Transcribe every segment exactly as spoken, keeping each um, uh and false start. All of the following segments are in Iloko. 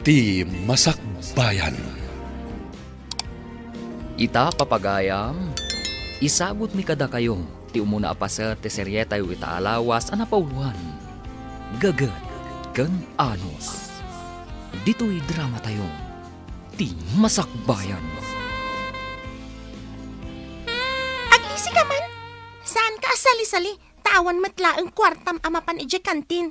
Ti Masakbayan. Ita, papagayam, isagutmi kadakayo ti umuna a paset ti serietayo ita a lawas a napauloan, Gaget ken Anos. Ditoy dramatayo, Ti Masakbayan. Agising ka man! Saanka a sali-sali, ta awan met laeng kuartam a mapan idiay kantin.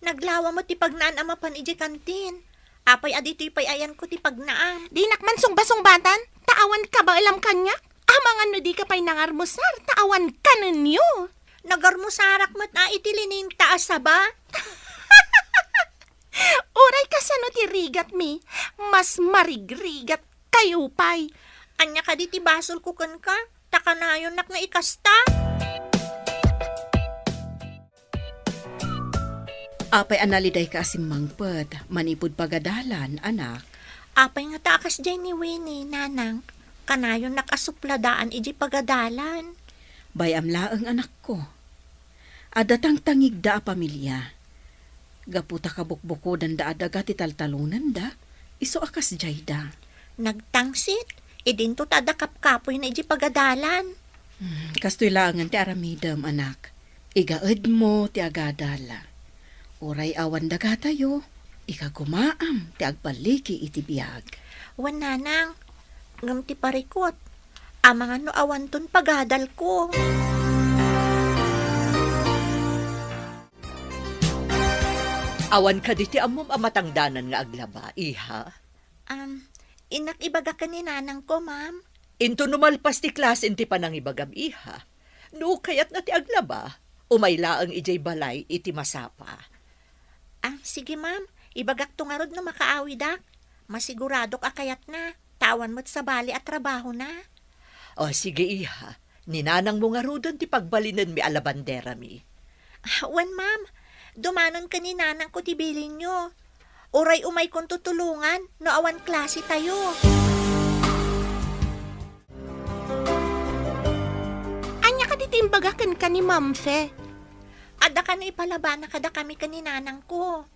Naglawa met ti pagnaan a mapan idiay kantin. Apay a ditoy pay ayanko ti pagnaam? Dinak man sungba-sungbatan, ta awan kabaelam kaniak. Amangan no dika pay nangarmusar, ta awan kanenyo. Nagarmusarak met a iti lininta a saba. Uray kasano ti rigatmi, mas marigrigat kayo pay. Ania kadi ti basolko kenka? Ta kanayonnak nga ikasta. Apay a nalidayka a simmangpet manipud pagadalan, anak? Apay ngata a kasdiay ni Winnie, nanang? Kanayonnak a supladaan idiay pagadalan. Bay-am laeng, anakko. Adda tangtangigda a pamilia. Gapu ta kabukbukodanda a daga ti taltalonanda, isu a kasdiayda. Nagtangsit, idinto ta adda kapkapoyna idiay pagadalan. Hmm, kastoy laengen ti aramidem, anak. Igaedmo ti agadal. Uray awan dagatayo, ikagumaam ti agballigi iti biag. Wen, nanang, ngem ti parikut, amangan no awanton pagadalko. Awan kadi ti ammom a matangdanan nga aglaba, iha? Am, innak ibaga ken ni nanangko, ma'am. Inton no malpas ti klasen ti panangibagam, iha, no kayatna ti aglaba, umay laeng idiay balay iti masapa. Ah, sige, ma'am. Ibagakto ngarud no makaawidak. Masiguradok a kayatna, ta awan met sabali a trabahona. O, sige, iha. Ni nanangmo ngaruden ti pagbalinenmi a labanderami. Ah, wen, ma'am. Dumanon ken ni nanangko ti bilinyo. Uray umaykonto tulongan no awan klasetayo. Ania kadi ti imbaga kenka ni Ma'am Fe? Adda kano ipalabana kadakami ken ni nanangko.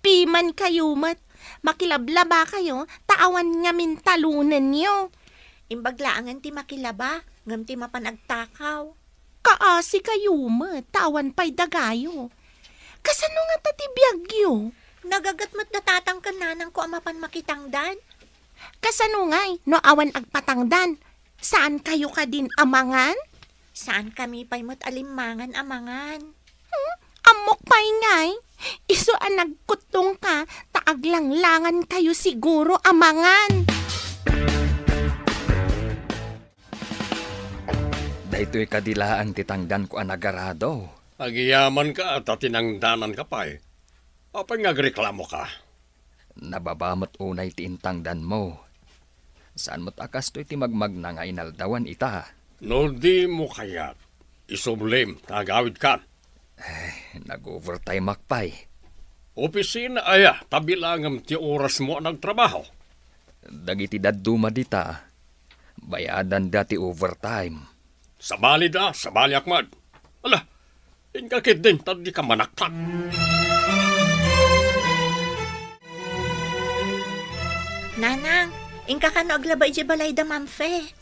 Pimankayo met. Makilablabakayo, ta awan ngamin talonenyo. Imbag laengen ti makilaba, ngem ti mapan agtakaw. Kaasikayo met, ta awan pay dagayo. Kasano ngata ti biagyo? Nagaget met da tatang ken nanangko a mapan makitangdan. Kasano ngay no awan agpatangdan? Saankayo kadin a mangan? Saankami pay met a limmangan a mangan. Hmm? Ammok pay ngay, isu a nagkuttongka, ta aglanglangankayo siguro a mangan. Daytoy kadi laeng ti tangdanko a nagarado. Agyamanak ta tinangdananka pay. Apay nga agreklamoka? Nababa met unay ti intangdanmo. Saan met a kastoy ti magmagna nga inaldawan ita. No dimo kayat, isublim ta agawidkan. Eh, nag-overtime-ak pay. Opisina aya ta bilangem ti orasmo a nagtrabaho? Dagiti dadduma dita, bayadanda ti overtime. Sabalida, sabaliak met. Ala, inka ketdin ta dika manaktak. Nanang, inka kano aglaba idiay balay da Ma'am Fe?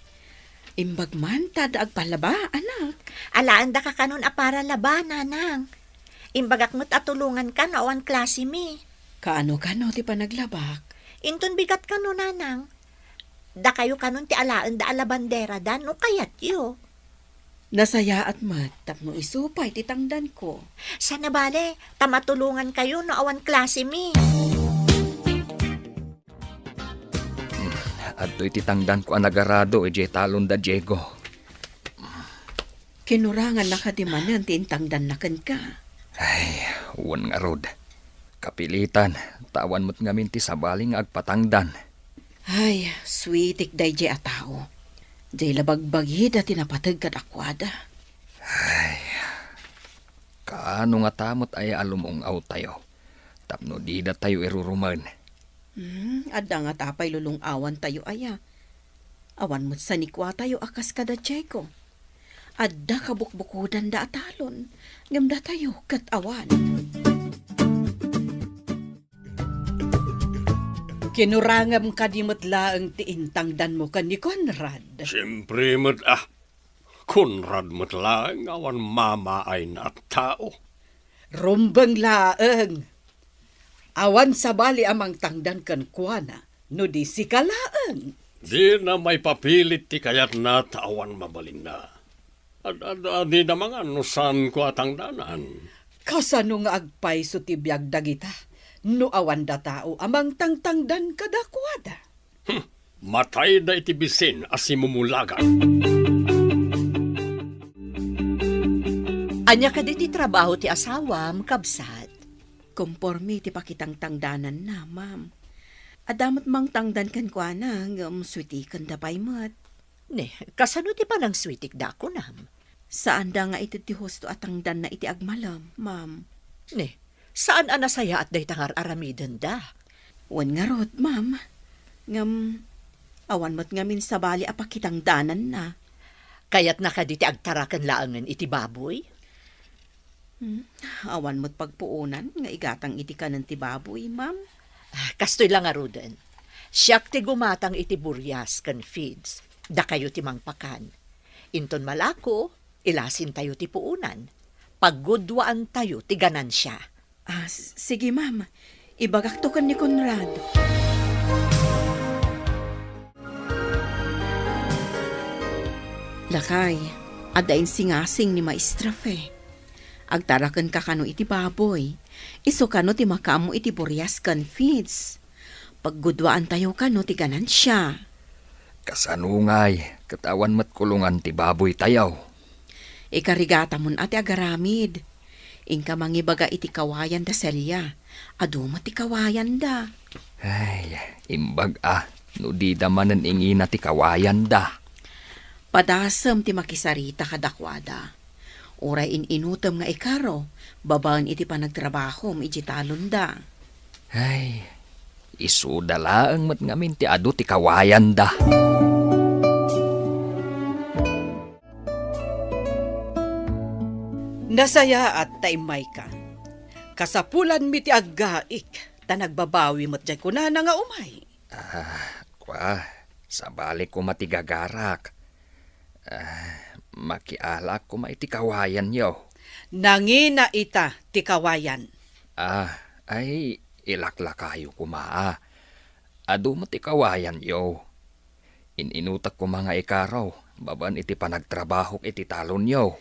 Imbag man ta adda agpalaba, anak. Alaendaka kanon a para laba, nanang. Imbagak met a tulonganka no awan klasemi. Kaano-kano ti panaglabak? Inton bigat kano, nanang. Dakayo kanon ti alaenda a labanderada no kayatyo. Nasayaat met tapno isu pay ti tangdanko. Saan a bale, ta matulongankayo no awan klasemi. Hmm, adtoy ti tangdanko a nagarado idiay talon da Diego. Kinuranganna kadi manen ti intangdanna kenka? Ay, wen ngarud. Kapilitan, ta awan met ngamin ti sabali nga agpatangdan. Ay, sweetik daydiay a tao. Diay la bagbagida ti napateg kadakuada. Ay, kaano ngata met aya a lumung-awtayo tapno didatayo irurumen? Hmm, adda ngata pay lulung-awantayo aya? Awan met sanikuatayo a kas kada Diego. Adda kabukbukodanda a talon, ngem datayo ket awan. Kinurangem kadi met laeng ti intangdanmo ken ni Conrad? Siempre met a. Conrad met laeng awan mamaayna a tao. Rumbeng laeng. Awan sabali a mangtangdan kenkuana, no di sika laeng. Dina maipapilit ti kayatna ta awan mabalinna. Ad-, ad-, adida mangan no saanko a tangdanan. Kasano nga agpayso ti biag dagita no awanda tao a mangtangtangdan kadakuada? Hmm, matayda iti bisin a simumulagan. Ania kadi ti trabaho ti asawam, kabsat? Komporme ti pakitangtangdananna, ma'am. Adda met mangtangdan kenkuana, ngem suitikenda pay met. Ne, kasano ti panangsuitikda, kunam? Saanda nga ited ti husto a tangdanna iti agmalem, ma'am. Ne, saan a nasayaat dayta nga ar-aramidenda? Wen ngarud, ma'am. Ngem, awan met ngamin sabali a pakitangdananna. Kayatna kadi ti agtaraken laengen iti baboy? Hmm, awan met pagpuonan nga igatang iti kanen ti baboy, ma'am. Ah, kastoy la ngaruden. Siak ti gumatang iti burias ken feeds. Dakayo ti mangpakan. Inton malako, ilasintayo ti puonan. Paggudwaantayo ti ganansia. Ah, s-, sige, ma'am. Ibagakto ken ni Conrad. Lakay, adda insingasing ni Maestra Fe. Agtarakenka kano iti baboy. Isu kano ti makaammo iti burias ken feeds. Paggudwaantayo kano ti ganansia. Kasano ngay, ket awan met kulongan ti baboytayo? Ikarigatamon a ti agaramid. Inka mangibaga iti kawayan da Celia. Adu met ti kawayanda. Ay, imbag a, no dida manen ingina ti kawayanda. Padasem ti makisarita kadakuada. Uray in-inutem nga ikaro, babaen iti panagtrabahom iti talonda. Ay, isuda laeng met ngamin ti adu ti kawayanda. Nasayaat ta immayka. Kasapulanmi ti aggaik, ta nagbabawi met jay kunana nga umay. Ah, kua, sabali koma ti gagarak. Ah, makialaak koma iti kawayanyo. Nangina ita ti kawayan. Ah, ay, ilaklakayo koma, ah. Adu met ti kawayanyo. In-inutek koma nga ikaro, babaen iti panagtrabahok iti talonyo.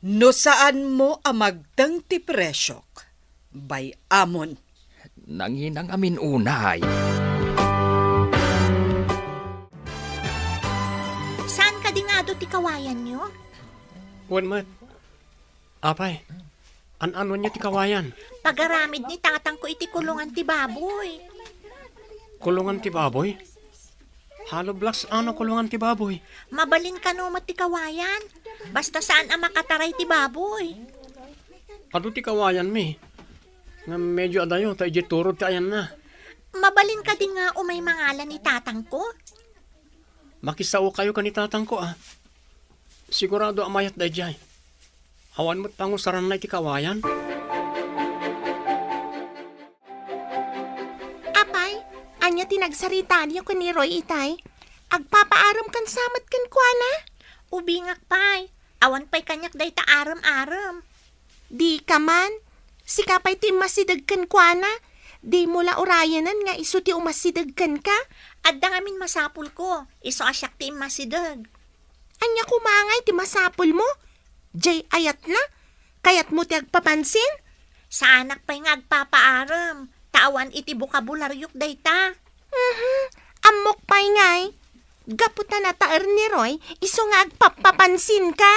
No saanmo a magteng ti presyok, bay-amon. Nanginangamin unay. Saan kadi nga adu ti kawayanyo? Wen met. Apay, an-anuanyo ti kawayan? Pagaramid ni tatangko iti kulongan ti baboy. Kulongan ti baboy? Hollow blocks ano kulongan ti baboy? Mabalin kano met ti kawayan. Basta saan a makataray ti baboy. Adu ti kawayanmi. Ngem medyo adayo ta idiay turod ti ayanna. Mabalin kadi nga umay mangala ni tatangko? Makisaokayo ken ni tatangko, a. Sigurado a mayat daydiay. Awan met pangusaranna iti kawayan. Apay, ania ti nagsaritayo ken ni Roy itay? Agpapaarem kan sa met kenkuana? Ubingak pay. Awan pay kaniak dayta arem-arem. Dika man. Sika pay ti immasideg kenkuana. Dimo la urayanen nga isu ti umasideg kenka? Adda ngamin masapulko. Isu a siak ti immasideg. Ania koma ngay ti masapulmo? Jay ayatna? Kayatmo ti agpapansin? Saanak pay nga agpapaarem, ta awan iti bokabularyok dayta. Mhm, ammok pay ngay. Gapu ta nataer ni Roy, isu nga agpappapansinka.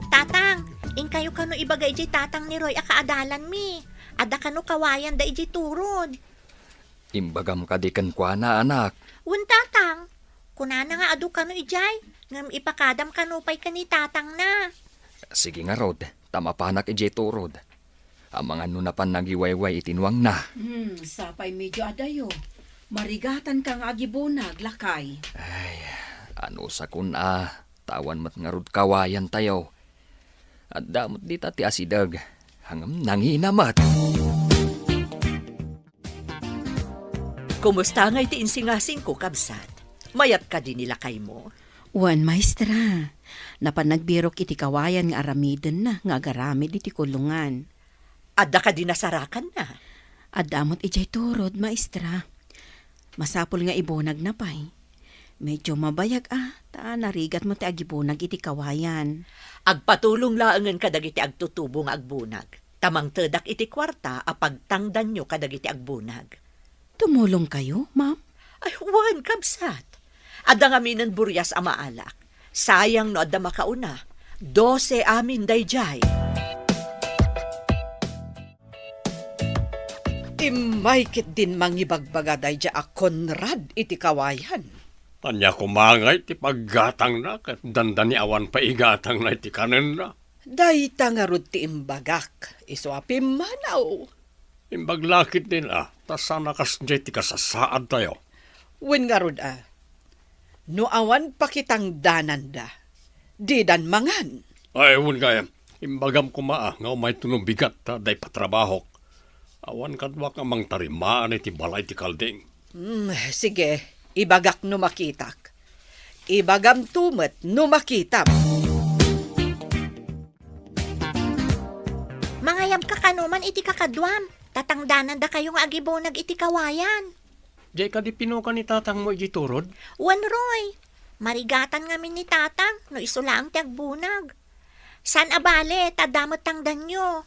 Tatang, inkayo kano ibaga idiay tatang ni Roy a kaadalanmi. Adda kano kawayan da idiay turod. Imbagam kadi kenkuana, anak? Wen, tatang. Kunana nga adu kano idiay, ngem ipakadam kano pay ken ni tatangna. Sige ngarud, ta mapanak idiay turod. Amangan no napan nagiwayway iti nuangna. Hmm, sapay medyo adayo. Marigatanka nga agibunag, lakay. Ay, anusakon a, ta awan met ngarud kawayantayo. Adda met dita ti asideg, ngem nangina met. Kumusta ngay ti insingasingko, kabsat? Mayat kadi ni lakaymo? Wen, maestra. Napan nagbirok iti kawayan nga aramidenna nga agaramid iti kulongan. Adda kadi nasarakanna? Adda met idiay turod, maestra. Masapul nga ibunagna pay. Medyo mabayag a, ta narigat met ti agibunag iti kawayan. Agpatulong laengen kadagiti agtutubo nga agbunag. Ta mangtedak iti kuarta a pagtangdanyo kadagiti agbunag. Tumulongkayo, ma'am? Ay, wen, kabsat. Adda ngaminen burias a maalak. Sayang no adda makauna. Dose amin daydiay. Immay ketdin mangibagbaga daydiay a Conrad iti kawayan. Ania koma ngay ti paggatangna ket dandani awan pay igatangna iti kanenna? Dayta ngarud ti imbagak, isu a pimmanaw. Imbag la ketdin a, ta saan a kasdiay ti kasasaadtayo. Wen ngarud a, no awan pakitangdananda, didan mangan. Ay, wen gayam, imbagam koma a, nga umayto no bigat ta adda ipatrabahok. Awan kaduak nga mangtarimaan iti balay ti kalding. Hmm, sige, ibagak no makitak. Ibagamto met no makitam. Mangayabka kano man iti kakaduam, ta tangdanandakayo nga agibunag iti kawayan. Diay kadi pinuka ni tatangmo idiay turod? Wen, Roy. Marigatan ngamin ni tatang no isu laeng ti agbunag. Saan a bale, ta adda met tangdanyo.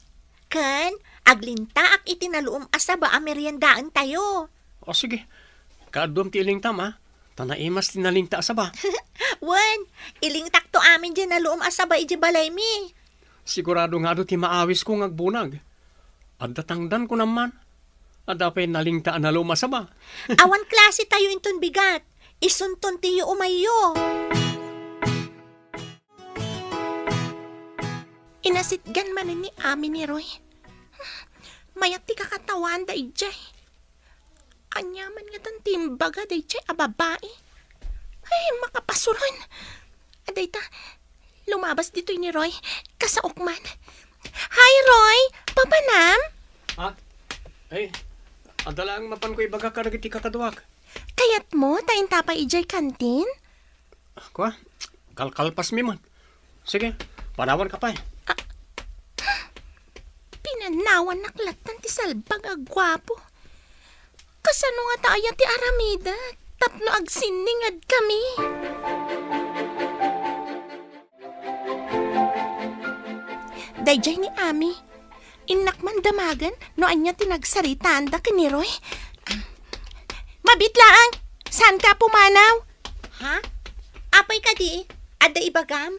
Ken, aglintaak iti naluom a saba a meriendaentayo. O, sige. Kaaduam ti ilingtam, a? Ta naimas ti nalinta a saba. Wen, ilingtakto amin diay naluom a saba idiay balaymi. Sigurado nga adu ti maawisko nga agbunag. Adda tangdanko man. Adda pay nalinta a naluom a saba. Awan klasetayo inton bigat. Isunton ti umayyo. Inasitgan manen ni Ami ni Roy. Mayat ti kakatawaanda idiay. Ania man ngatan ti imbaga daydiay a babai? Ay, makapasuron! Adayta, lumabas ditoy ni Roy. Kasaok man. Hi, Roy! Papanam? Ha? Ay, adda laeng mapanko ibagak kadagiti kakaduak. Kayatmo ta inta pay idiay kantin? Kua, kalkalpasmi man. Sige, panawanka pay. Ah, pinanawannak lattan ti salbag a guapo. Kasano ngata aya ti aramidek tapno agsinningedkami? Daydiay ni Ami. Innak man damagen no ania ti nagsaritaanda ken ni Roy. Mabiit laeng, saanka a pumanaw? Ha? Apay kadi? Adda ibagam?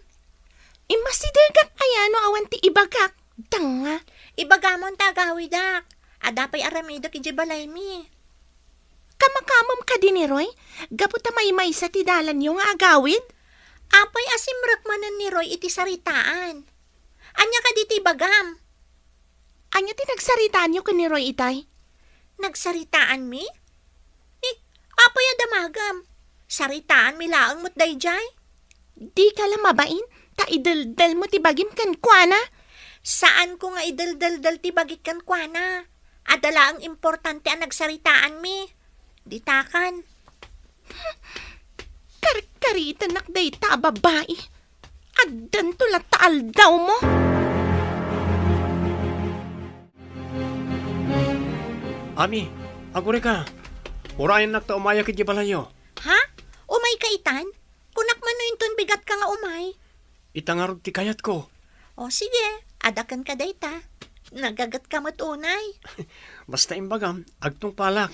Immasidegak aya no awan ti ibagak? Danga. Ibagamon ta agawidak. Adda pay aramidek idiay balaymi. Kamakamam kadi ni Roy? Gapu ta maymaysa ti dalanyo nga agawid? Apay a simrek manen ni Roy iti saritaan? Ania kadi ti ibagam? Ania ti nagsaritaanyo ken ni Roy itay? Nagsaritaanmi? Eh, apay a damagem? Saritaanmi laeng met daydiay? Dika la mabain, ta ideldelmo ti bagim kenkuana. Saanko nga ideldeldel ti bagik kenkuana. Adda laeng importante a nagsaritaanmi. Ditakan. Karkaritanak dayta a babai. Addanto latta aldawmo. Ami, agurayka. Urayennak ta umayak idiay balayyo. Ha? Umayka itan? Kunak man no inton bigatka nga umay. Ita ngarud ti kayatko. O, sige, adda kenka dayta. Nagagetka met unay. Basta imbagam, agtungpalak.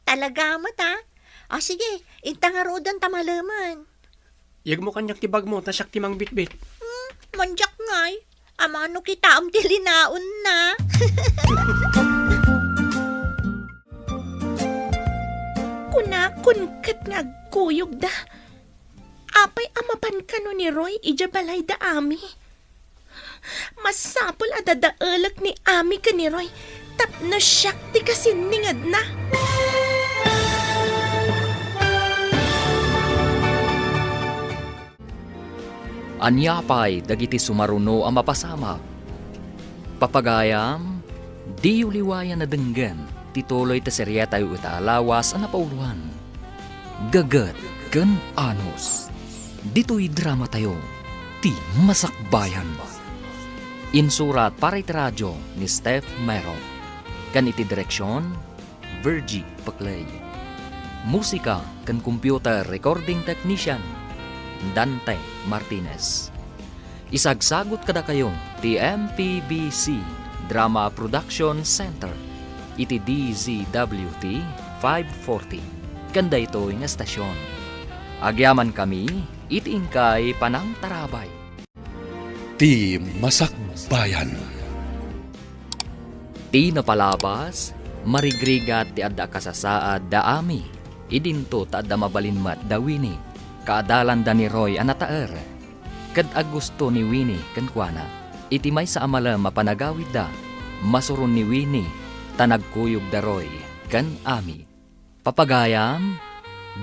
Talaga met, a? O, sige, inta ngaruden ta malemen. Yegmo kaniak ti bagmo, ta siak ti mangbitbit. Hmm, mandiak ngay. Amangan no kitaem ti linaonna. Kunakon ket nga agkuyogda. Apay a mapan kano ni Roy idiay balayda, Ami? Masapul a dadaelek ni Ami ken ni Roy tapno siak ti kasinningedna. Ania pay dagiti sumaruno a mapasamak? Papagayam, diyo liwayan a denggen. Ti tuloy ti seriatayo ita a lawas a napauloan, Gaget ken Anus. Ditoy dramatayo, Ti Masakbayan. Insurat para iti radio ni Steph Mero, ken iti direksion, Virgie Paclay. Musika ken computer recording technician, Dante Martinez. Isagsagut kadakayo ti M P B C Drama Production Center iti D Z W T five forty ken daytoy nga estasion. Agyamankami iti inkay panangtarabay. Ti Masakbayan. Ti napalabas, marigrigat ti adda a kasasaad da Ami. Idinto ta adda mabalin met da Winnie, kaadalanda ni Roy a nataer. Ket agusto ni Winnie kenkuana. Iti maysa a malem a panagawidda, masuron ni Winnie ta nagkuyog da Roy ken Ami. Papagayam,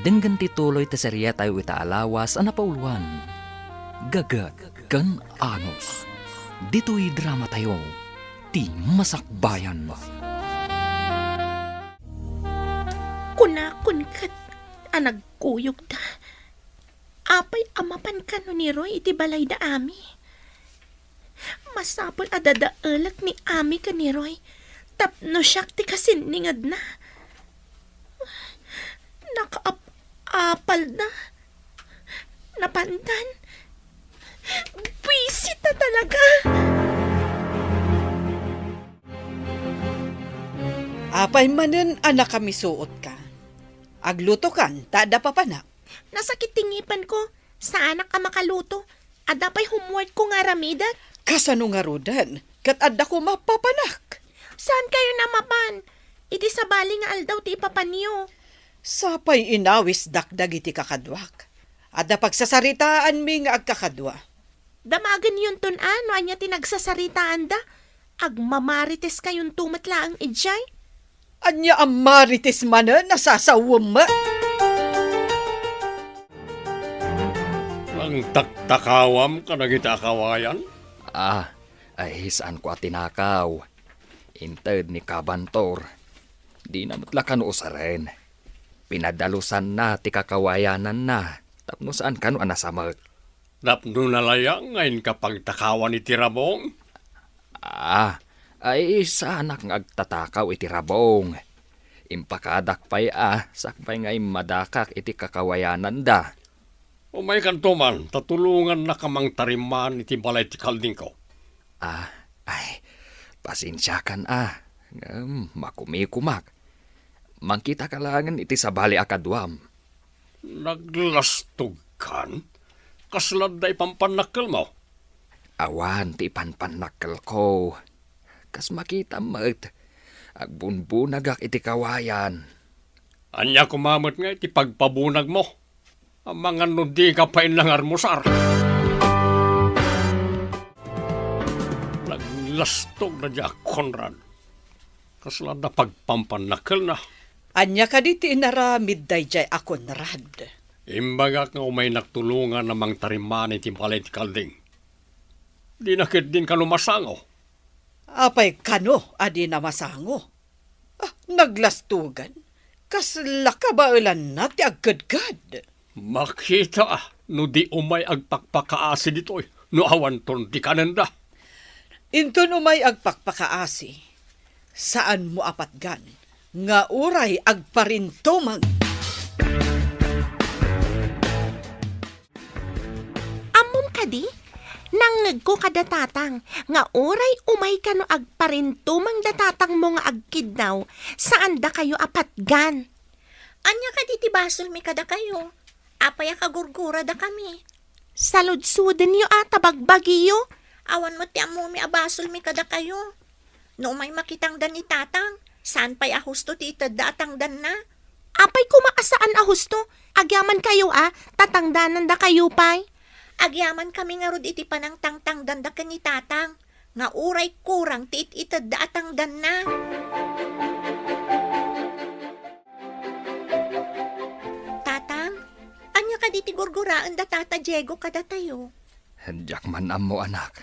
denggen ti tuloy ti seriatayo ita a lawas a napauloan, Gaget ken Anus. Ditoy dramatayo, Ti Masakbayan. Kunakon ket a nagkuyogda. Apay a mapan kano ni Roy iti balayda Ami? Masapul a dadaelek ni Ami ken ni Roy tapno siak ti kasinningedna. Nakaap-apalda. Napandan. Buisit a talaga. Apay manen a nakamisuotka? Aglutokan ta adda papanak. Nasakit ti ngipenko. Saanak a makaluto. Adda pay homeworkko nga aramidek. Kasano ngaruden? Ket adda koma papanak. Saankayon a mapan? Iti sabali nga aldaw ti ipapanyo. Sapay inawisdak dagiti kakaduak. Adda pagsasaritaanmi nga agkakadua. Damagennonton a no ania ti nagsasaritanda. Agmamariteskayonto met laeng idiay. Ania a marites manen a sasawem met? Nangtaktakawam kadagiti a kawayan? Ah, ay, saanko a tinakaw. Inted ni Kabantor. Dina met la kano usaren. Pinadalusanna ti kakawayananna tapno saan kano a nasamek. Tapno nalayang nga inka pagtakawan iti rabong? Ah, ay, saanak nga agtatakaw iti rabong. Impakadak pay a sakbay nga immadakak iti kakawayananda. Umaykanto man, ta tulongannaka mangtarimaan iti balay ti kaldingko. Ah, ay, pasensiakan a. Ngem makumikumak. Mangkitaka laengen iti sabali a kaduam. Naglastogkan? Kasla adda ipanpannakkelmo? Awan ti ipanpannakkelko. Kas makitam met, agbunbunagak iti kawayan. Ania koma met nga iti pagpabunagmo? Amangan no dika pay nangarmusar. Naglastog daydiay a Conrad. Kasla adda pagpampannakkelna. Ania kadi ti inaramid daydiay a Conrad? Imbagak nga umaynak tulongan a mangtarimaan iti balay ti kalding. Dina ketdin kano masango. Apay kano a dina masango? Ah, naglastogan. Kasla kabaelanna ti agkedked. Makita a no di umay agpakpakaasi ditoy no awanton ti kanenda. Inton umay agpakpakaasi, saanmo a patgan nga uray agparintumeng. Ammom kadi? Nangngegko kada tatang nga uray umay kano agparintumeng da tatangmo nga agkidnaw, saan dakayo a patgan. Ania kadi ti basolmi kadakayo? Apay a kagurguradakami? Saludsodenyo a ta bagbagiyo. Awan met ti ammomi a basolmi kadakayo. No umay makitangdan ni tatang, saan pay a husto ti itedda a tangdanna. Apay koma a saan a husto? Agyamankayo a, ta tangdanandakayo pay. Agyamankami ngarud iti panangtangtangdanda ken ni tatang, nga uray kurang ti it-itedda a tangdanna. Tatang, ania kadi ti gurguraen da Tata Diego kadatayo? Diak man ammo, anak.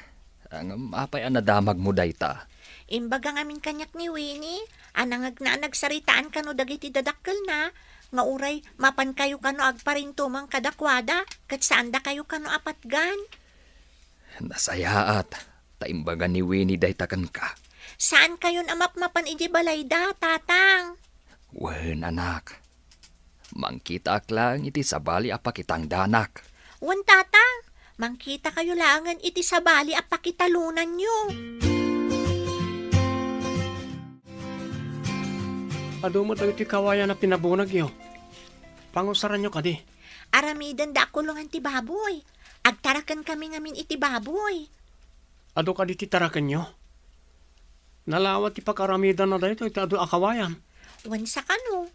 Ngem apay a nadamagmo dayta? Imbaga ngamin kaniak ni Winnie a nangngegna a nagsaritaan kano dagiti dadakkelna nga uray mapankayo kano agparintumeng kadakuada ket saandakayo kano a patgan. Nasayaat, ta imbaga ni Winnie dayta kenka. Saankayon a mapmapan idiay balayda, Tatang? Wen, anak. Mangkitaak laeng iti sabali a pakitangdanak. Wen, Tatang, mangkitakayo laengen iti sabali a pakitalonanyo. Adu met dagiti kawayan a pinabunagyo. Pangusaranyo kadi? Aramidenda a kulongan ti baboy. Agtarakenkami ngamin iti baboy. Adu kadi ti tarakenyo? Nalawa ti pakaaramidanna daytoy ti adu a kawayan. Wen, sakano?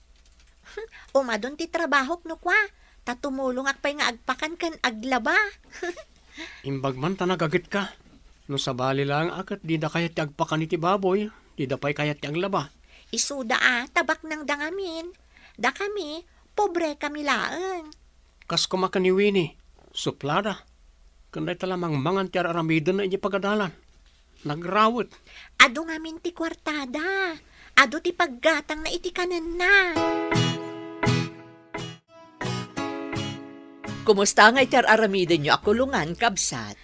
Umadun ti trabahok no kua, ta tumulongak pay nga agpakan ken aglaba. Imbag man ta nagagetka. No sabali laeng a ket dida kayat ti agpakan iti baboy, dida pay kayat ti aglaba. Isuda a, ta baknangda ngamin. Dakami, pobrekami laeng. Kas koma ken ni Winnie, suplada. Ken dayta la mangmangan ti ar-aramidenna idiay pagadalan. Nagrawet. Adu ngamin ti kuartada. Adu ti paggatangna iti kanenna. Kumusta ngay ti ar-aramidenyo a kulongan, kabsat?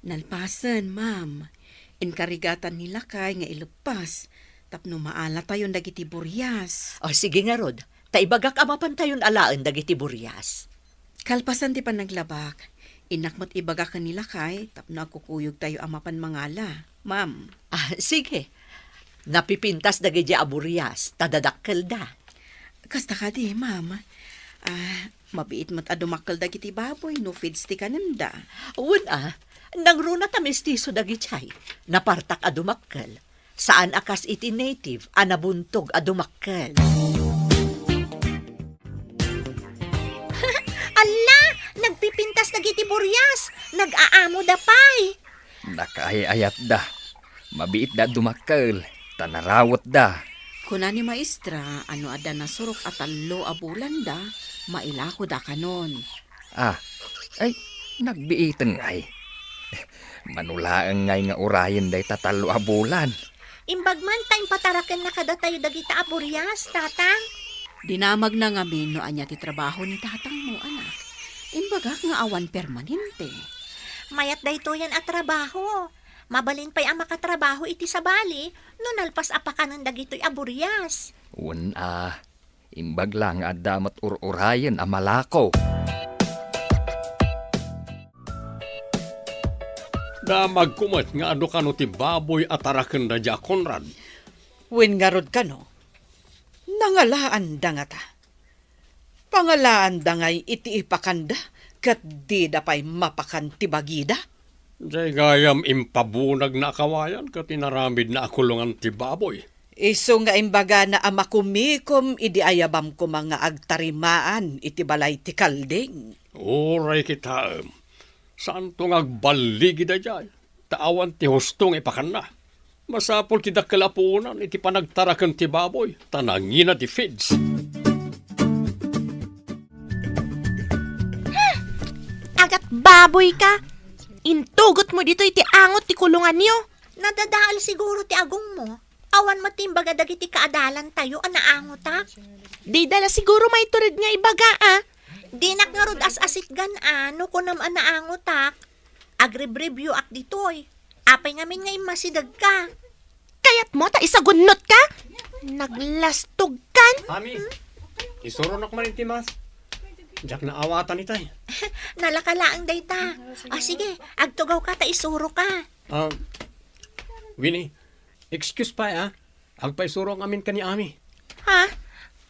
Nalpasen, ma'am. Inkarigatan ni lakay nga ileppas tapno maalatayon dagiti burias. O, sige ngarud, ta ibagak a mapantayon alaen dagiti burias. Kalpasan ti panaglabak, innak met ibaga ken ni lakay tapno agkukuyogtayo a mapan mangala, ma'am. Ah, sige. Napipintas dagiti a burias, ta dadakkelda. Kasta kadi, ma'am. Ah, mabiit met a dumakkel dagiti baboy no feeds ti kanenda. Wen a, nangruna ta mestizo dagiti ay. Napartak a dumakkel. Saan a kas iti native a nabuntog a dumakkel. Alla! Nagpipintas dagiti burias! Nag-aamoda pay! Nakaay-ayatda. Mabiitda a dumakkel, ta narawetda. Kuna ni Maestra a no adda nasurok a tallo a bulanda, mailakoda kanon. Ah, ay, nagbiiten ngay. Mano laeng ngay nga urayen dayta tallo a bulan. Imbag man ta impatarakenna kadatayo dagita a burias, Tatang. Dinamagna ngamin no ania ti trabaho ni tatangmo, anak. Imbagak nga awan permanente. Mayat daytoyen a trabaho. Mabalin pay a makatrabaho iti sabali no nalpas a pakanen dagitoy a burias. Wen a, imbag la nga adda met ur-urayen a malako. Damagko met nga adu kano ti baboy a tarakenda dia, Conrad. Wen ngarud kano, nangalaanda ngata. Pangalaanda ngay iti ipakanda, ket dida pay mapakan ti bagida. Jay gayam impabunagna a kawayan ket inaramidna a kulongan ti baboy. Isu nga imbagana a makumikom idi ayabam koma nga agtarimaan iti balay ti kalding. Uray kitaem, saanto nga agballigida jay, ta awan ti husto nga ipakanna. Masapul ti dakkel a puonan iti panagtaraken ti baboy, ta nangina ti feeds. Agat baboy ka! Intugot mo ditoy ti angot ti kulonganyo. Nadadael siguro ti agongmo. Awan met ti imbaga dagiti kaadalantayo a naangotak. Dida la siguro maitured nga ibaga, a. Dinak ngarud as-asitgan, a, no kunam a naangotak. Agribribioak ditoy. Apay ngamin nga immasidegka? Kayatmo ta isagunnotka? Naglastogkan? Ami, isuronok man ti mas. Diak naawatan itay. Nalaka laeng dayta. O, sige, agtugawka ta isuroka. Ah, Winnie, excuse pay, a. Agpaisuro ngamin ken ni Ami. Ha?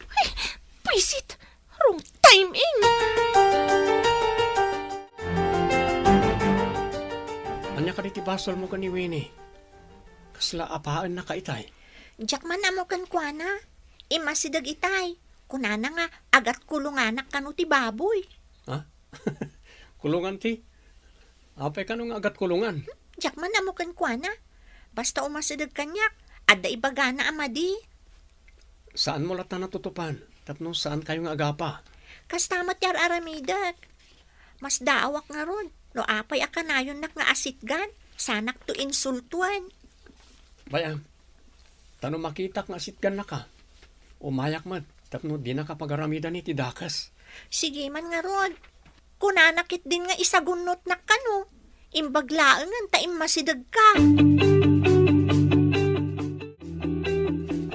Ay, buisit! Wrong timing! Ania kadi ti basolmo ken ni Winnie? Kasla apaennaka itay? Diak man ammo kenkuana. Immasideg itay. Kunana nga agat kulonganak kano ti baboy. Ha? Kulongan ti? Apay kano nga agat kulongan? Diak man ammo kenkuana. Basta umasideg kaniak, adda ibagana a madi. Saanmo latta natutupan tapno saankayo nga agapa? Kasta met ti ar-aramidek. Masdaawak ngarud no apay a kanayonnak nga asitgan, saanakto insultoen. Bay-am, Ta no makitak nga sitgannaka, umayak met tapno dinaka pagaramidani ti dakes. Sige man ngarud. Kunana ketdin nga isagunnotnak kano. Imbag laengen ta immasidegka.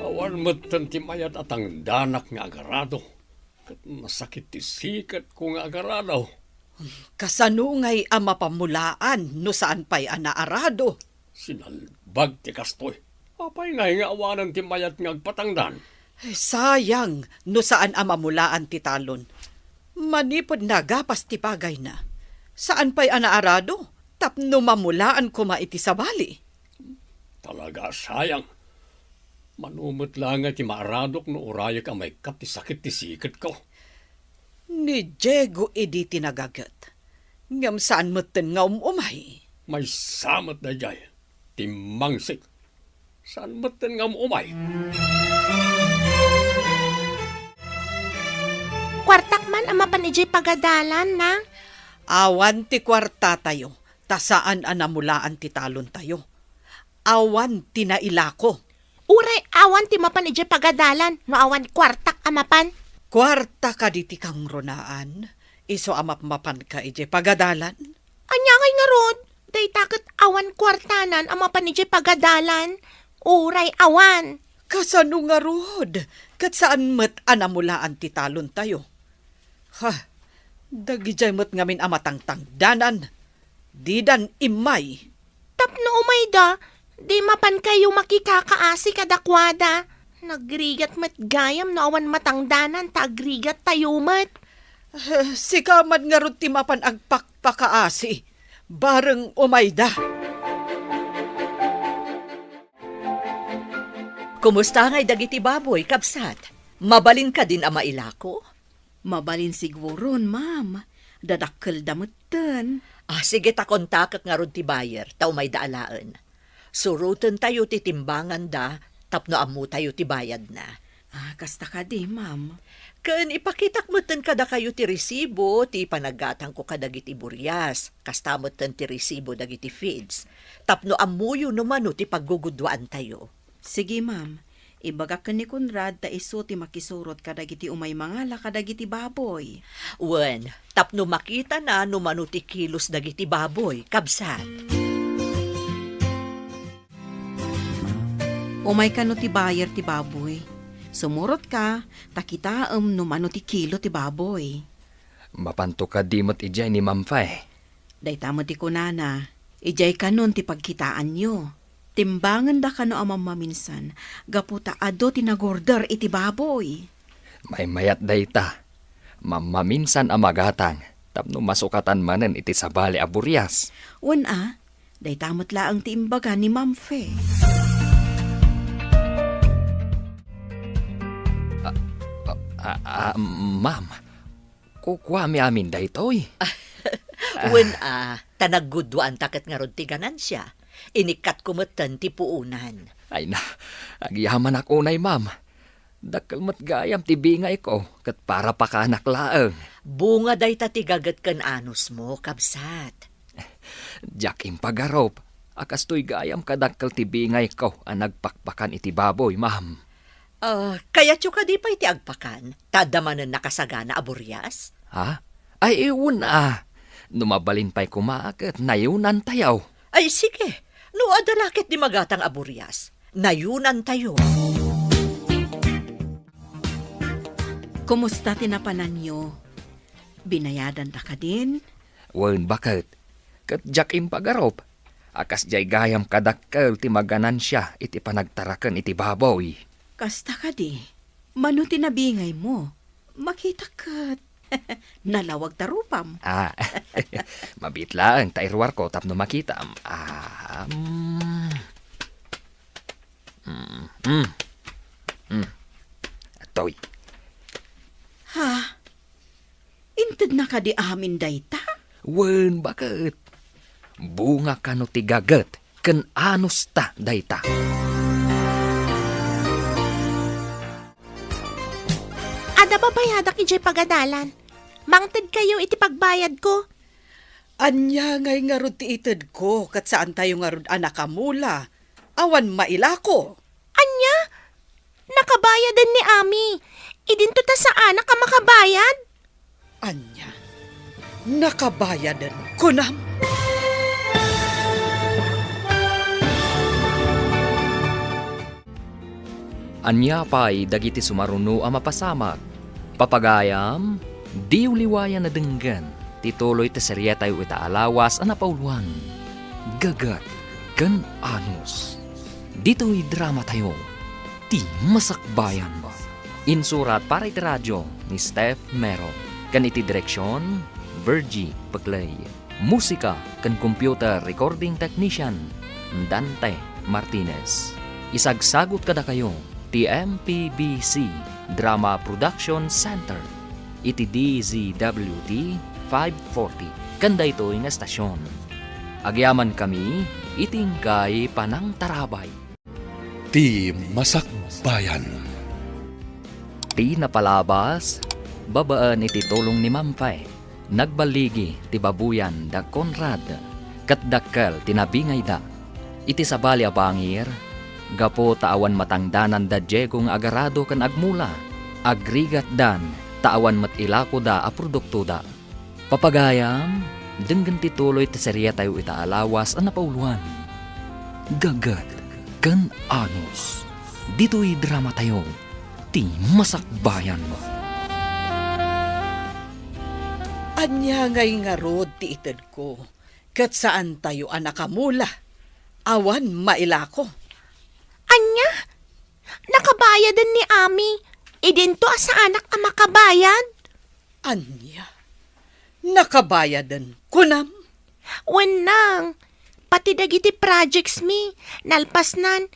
Awan metten ti mayat a tangdanak nga agarado, ket masakit ti siketko nga agarado. Kasano ngay a mapamulaan no saan pay a naarado? Sinalbag ti kastoy. Apay ngay nga awanen ti mayat nga agpatangdan? Sayang no saan a mamulaan ti talon. Manipud nagapas ti pagayna, saan pay a naarado tapno mamulaan koma iti sabali. Talaga a sayang. Mano met laeng ti maaradok no urayek a maikkat ti sakit ti siketko. Ni Diego idi ti nagaget, ngem saan metten nga um-umay. Maysa met daydiay, timmangsik. Saan metten nga um-umay. Kuartak man a mapan idiay pagadalan, Nang. Awan ti kuartatayo, ta saan a namulaan ti talontayo. Awan ti nailako. Uray awan ti mapan idiay pagadalan no awan kuartak a mapan. Kuarta kadi ti kangrunaan, isu a mapmapanka idiay pagadalan? Ania ngay ngarud? Dayta ket awan kuartanan a mapan idiay pagadalan. Uray awan. Kasano ngarud? Ket saan met a namulaan ti talontayo. Ha, dagidiay met ngamin a matangtangdanan, didan immay. Tapno umayda, di mapankayo makikakaasi kadakuada. Nagrigat met gayam no awan matangdanan ta agrigattayo met. Eh, sika man ngarud ti mapan agpakpakaasi, bareng umayda. Kumusta ngay dagiti baboy, kabsat? Mabalin kadin a mailako? Mabalin siguron, ma'am. Dadakkelda metten. Ah, sige ta kontakek ngarud ti buyer, ta umayda alaen. Surotentayo ti timbanganda tapno ammotayo ti bayadna. Ah, kasta kadi, ma'am. Ken ipakitak metten kadakayo ti resibo ti panaggatangko kadagiti burias, kasta metten ti resibo dagiti feeds, tapno ammoyo no mano ti paggugudduaantayo. Sige, ma'am. Ibagak ken ni Conrad ta isu ti makisurot kadagiti umay mangala kadagiti baboy. Wen, tapno makitana no mano ti kilos dagiti baboy, kabsat. Umay kano ti buyer ti baboy. Sumurotka, ta kitaem no mano ti kilo ti baboy. Mapanto kadi met idiay ni Ma'am Fe? Dayta met ti kunana, idiay kanon ti pagkitaanyo. Timbangenda kano a mammaminsan, gapu ta adu ti nagorder iti baboy. Maymayat dayta. Mammaminsan a magatang, tapno masukatan manen iti sabali a burias. Wen a, dayta met laeng ti imbaga ni Ma'am Fe. Ah, ah, ah, ah, ma'am, kukuami amin daytoy. Wen a, ta naggudduaanta ket ngarud ti ganansia. Inikkatko metten ti puonan. Ay na, agyamanak unay, ma'am. Dakkel met gayam ti bingayko, ket para pakanak laeng. Bunga dayta ti gaget ken anusmo, kabsat. Diak impagarup a kastoy gayam kadakkel ti bingayko a nagpakpakan iti baboy, ma'am. Ah, kayatyo kadi pay ti agpakan, ta adda manen nakasagana a burias? Ha? Ay, wen a. No mabalin pay koma, ket nayunantayo. Ay, sige. No adda la ketdi magatang a burias, nayunantayo. Kumusta ti napananyo? Binayadanda kadin? Wen, baket. Ket diak impagarup a kasdiay gayam kadakkel ti maganansia iti panagtaraken iti baboy. Kasta kadi, mano ti nabingaymo? Makita ket nalawag ta rupam. Ah, mabiit laeng ta iruarko tapno makitam. Ah, mm. Mm, mm. Mm. Atoy. Ha? Intedna kadi amin dayta? Wen, baket. Bunga kano ti gaget ken anusta dayta. Adda babayadak idiay pagadalan. Mangtedkayo iti pagbayadko. Ania ngay ngarud ti itedko, ket saantayo ngarud a nakamula? Awan mailako. Ania? Nakabayaden ni Ami. Idinto ta saanak a makabayad. Ania? Nakabayaden, kunam? Ania pay dagiti sumaruno a mapasamak? Papagayam, diyo liwayan a denggen ti tuloy ti serietayo ita a lawas a napauloan, Gagat ken Anus. Ditoy dramatayo, Ti Masakbayan. Insurat para iti radio ni Steph Mero, ken iti direksion, Virgie Peclay. Musika ken computer recording technician, Dante Martinez. Isagsagut kadakayo ti M P B C Drama Production Center iti D Z W T five forty ken daytoy nga estasion. Agyamankami iti inkay panangtarabay. Ti Masakbayan. Ti napalabas, babaen iti tulong ni Mampe, nagballigi ti baboyan da Conrad, ket dakkel ti nabingayda. Iti sabali a bangir, gapu ta awan matangdanan da Diego nga agarado ken agmula, agrigatdan ta awan met ilakoda a produktoda. Papagayam, denggen ti tuloy ti serietayo ita a lawas a napauloan, Gagat ken Anus. Ditoy dramatayo, Ti Masakbayan. Ania ngay ngarud ti itedko, ket saantayo a nakamula? Awan mailako. Ania? Nakabayaden ni Ami. Idinto a saanak a makabayad. Ania? Nakabayaden, kunam? Wen nang, pati dagiti projects mi, nalpasnan,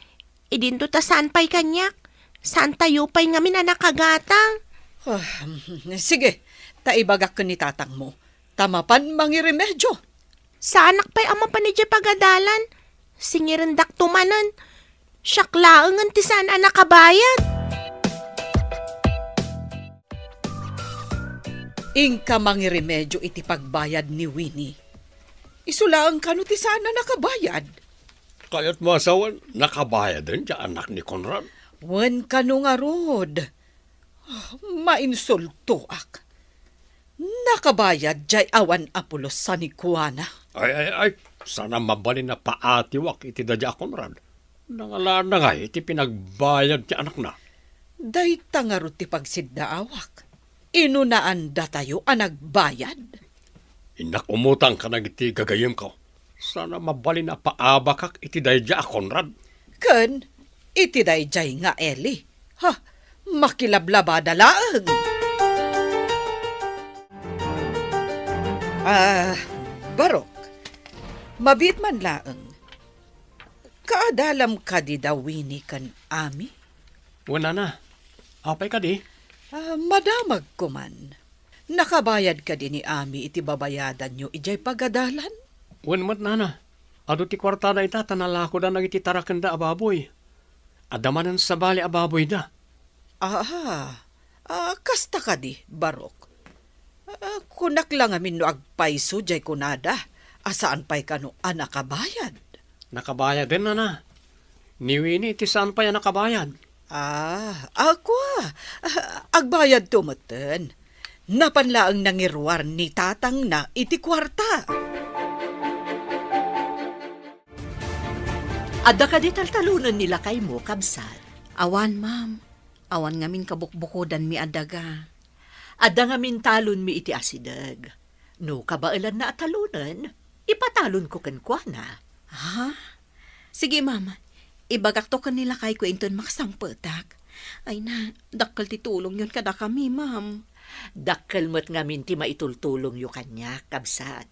idinto ta saan pay kaniak, saantayo pay ngamin a nakagatang. Ah, sige, ta ibagak ken ni tatangmo, ta mapan mangiremedio. Saanak pay a mapan idiay pagadalan. Singirendakto manen. Siak laengen ti saan a nakabayad. Inka mangiremedio iti pagbayad ni Winnie. Isu laeng kano ti saan a nakabayad? Kayatmo a sawen, nakabayaden ti anak ni Conrad? Wen kano ngarud. Ah, mainsultoak. Nakabayad jay awan a pulos a ni Juana. Ay, ay, ay, saan a mabalin a paatiwak iti daydiay a Conrad. Nangalanna ngay iti pinagbayad ti anakna. Dayta ngarud ti pagsiddaawak. Inunaandatayo a nagbayad. Innak umutang kadagiti gagayyemko. Saan a mabalin a paabakak iti daydiay a Conrad. Ken iti daydiay nga Eli. Ha, makilablabada laeng. Ah, Barok, mabiit man laeng. Kaadalam kadi da Winnie ken Ami? Wen, nana. Apay kadi? Ah, madamagko man. Nakabayad kadi ni Ami iti babayadanyo idiay pagadalan? Wen met, nana. Adu ti kuartada ita ta nalakoda dagiti tarakenda a baboy. Adda manen sabali a baboyda. Aha. Ah, kasta kadi, Barok. Ah, kunak la ngamin no agpayso jay kunada a saan pay kano a nakabayad. Nakabayaden, nana. Ni Winnie ti saan pay a nakabayad. Ah, ako, ah. Ah, agbayadto metten. Napan laeng nangiruar ni tatangna iti kuarta. Adda kadi taltalonen ni lakaymo, kabsat? Awan, ma'am. Awan ngamin kabukbukodanmi a daga. Adda ngamin talonmi iti asideg. No kabaelanna a talonen, ipatalonko kenkuana. Ha? Sige, ma'am. Ibagakto ken ni lakayko inton makasangpetak. Ay na, dakkel ti tulongyon kadakami, ma'am. Dakkel met ngamin ti maitultulongyo kaniak, kabsat.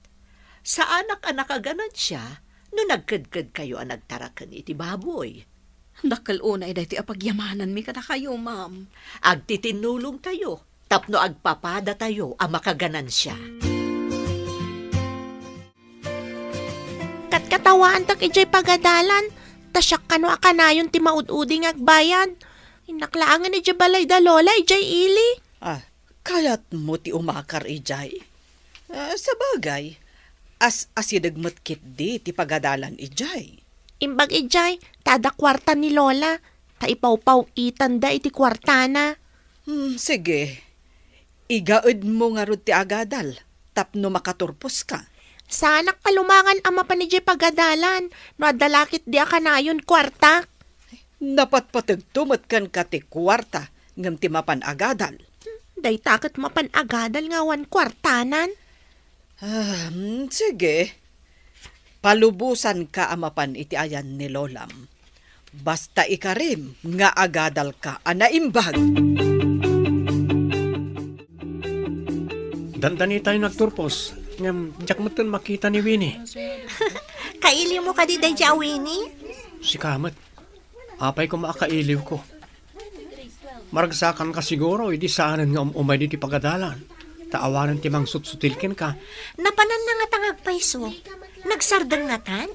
Saanak a nakaganansia no nagkedkedkayo a nagtaraken iti baboy. Dakkel unay daytoy a pagyamananmi kadakayo, ma'am. Agtitinnulongtayo tapno agpapadatayo a makaganansia. Katkatawaantak idiay pagadalan, ta siak kano a kanayon ti maud-udi nga agbayad. Innak laengen idiay balay da Lola idiay ili. Ah, kayatmo ti umakar idiay? Ah, sabagay, as-asideg met ketdi ti pagadalan idiay. Imbag idiay, ta adda kuarta ni Lola. ta ipawpaw-itanda iti kuartana. Hmm, sige. Igaedmo ngarud ti agadal tapno makaturposka. Saanak palumangan a mapan idiay pagadalan no adda la ketdi a kanayon kuartak. Napatpategto met kenka ti kuarta ngem ti mapan agadal. Dayta ket mapan agadal nga awan kuartanan. Ah, hmm, sige. Palubosanka a mapan iti ayan ni Lolam. Basta ikarim nga agadalka a naimbag. Dandanitayo nagturpos, ngem diak metten makita ni Winnie. Kailiwmo kadi daydiay a Winnie? Sika met. Apay koma a kailiwko? Maragsakanka siguro idi saanen nga um-umay ditoy pagadalan, ta awanen ti mangsutsutil kenka. Napananna ngata nga agpayso? Nagsardeng ngatan?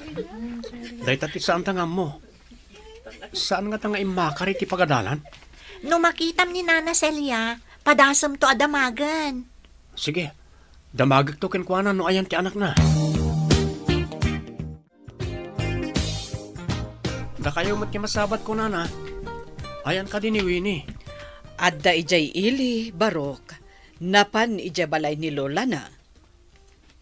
Dayta ti saanta nga ammo. Saan ngata nga immakar iti pagadalan? No makitam ni Nana Celia, padasemto a damagen. Sige, damagekto kenkuana no ayan ti anakna. Dakayo met ti masabat, kunana. Ayan kadi ni Winnie? Adda idiay ili, Barok. Napan idiay balay ni lolana.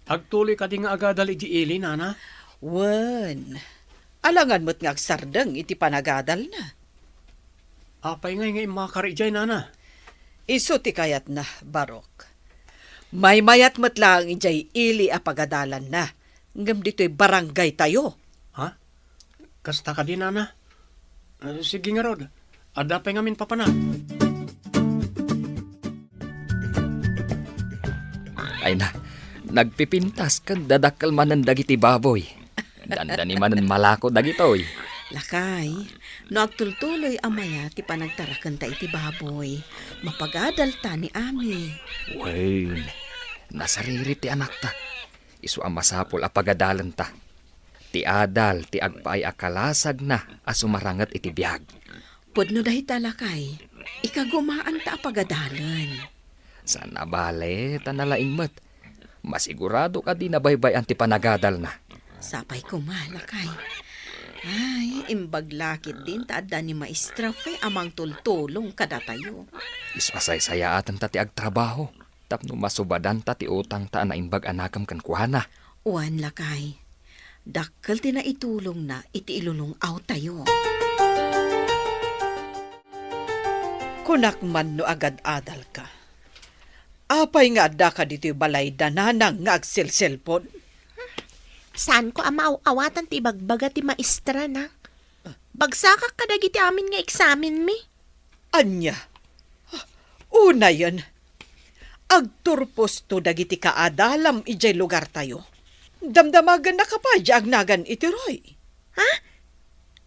Agtuloy kadi nga agadal idiay ili, nana? Wen. Alangan met nga agsardeng iti panagadalna. Apay ngay nga immakar idiay, nana? Isu ti kayatna, Barok. Maymayat met laeng idiay ili a pagadalanna, ngem ditoy barangaytayo. Ha? Kasta kadi, nana? Eh, sige ngarud. Adda pay ngamin papanak. Ay na, nagpipintas ken dadakkel manen dagiti baboy. Dandani manen malako dagitoy. Lakay, no agtultuloy a maya ti panagtarakenta iti baboy, mapagadalta ni Ami. Wen, nasariri ti anakta. Isu a masapul a pagadalenta. Ti adal ti agpaay a kalasagna a sumaranget iti biag. Pudno dayta, lakay. Ikagumaanta a pagadalen. Saan a bale, ta nalaing met. Masigurado kadi nabaybay-an ti panagadalna. Sapay koma, lakay. Ay, imbag la ketdin ta adda ni Maestra Fe a mangtultulong kadatayo. Isu a saysayaaten ta ti agtrabaho tapno masubadanta ti utangta a naimbag a nakem kenkuana. Wen, lakay. Dakkel ti naitulongna iti ilulung-awtayo. Kunak man no agad-adalka. Apay nga addaka ditoy balay da nanang nga agselselpon? Saanko a maaw-awatan ti ibagbaga ti maestrana. Bagsakak kadagiti amin nga eksamenmi. Ania? Unayen, agturposto dagiti kaadalam idiay lugartayo. Damdamagennaka pay diay agnagan iti Roy. Ha?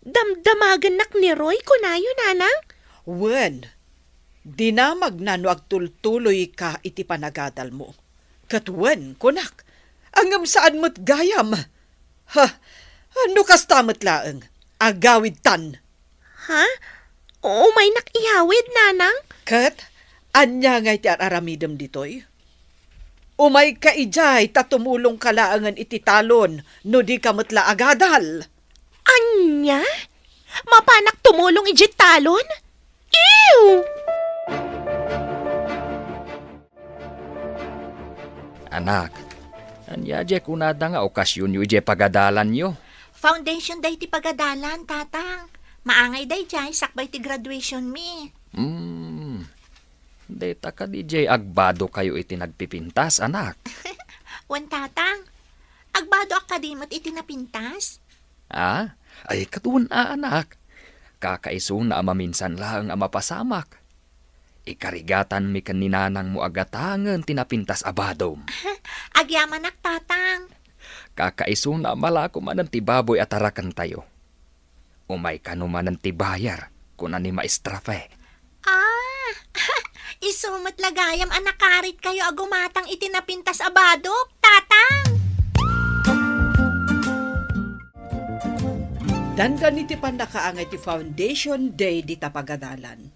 Damdamagennak ni Roy, kunayo, nanang? Wen, dinamagna no agtultuloyka iti panagadalmo. Ket wen, kunak, ngem saan met gayam. Ha, no kasta met laeng, agawidtan. Ha? Umaynak iyawid, nanang? Ket ania ngay ti ar-aramidem ditoy? Umayka idiay ta tumulongka laengen iti talon no dika met la agadal. Ania? Mapanak tumulong idiay talon? Ew! Anak, ania diay kunada nga okasionyo idiay pagadalanyo? Foundation day ti pagadalan, Tatang. Maangay daydiay sakbay ti graduationmi. Hmm. Dayta kadi diay agbadokayo iti nagpipintas, anak? Wen, Tatang. Agbadoak kadi met iti napintas? Ah? Ay, ket wen a, anak. Kakaisuna a maminsan laeng a mapasamak. Ikarigatanmi ken ni nanangmo a gatangen ti napintas a badom. Agyamanak, Tatang. Kakaisuna a malako manen ti baboy a tarakentayo. Umay kano manen ti bayar, kuna ni Maestra Fe. Ah, isu met la gayam a nakaritkayo a gumatang iti napintas a badok, Tatang! Dandani ti pannakaangay ti Foundation Day dita pagadalan.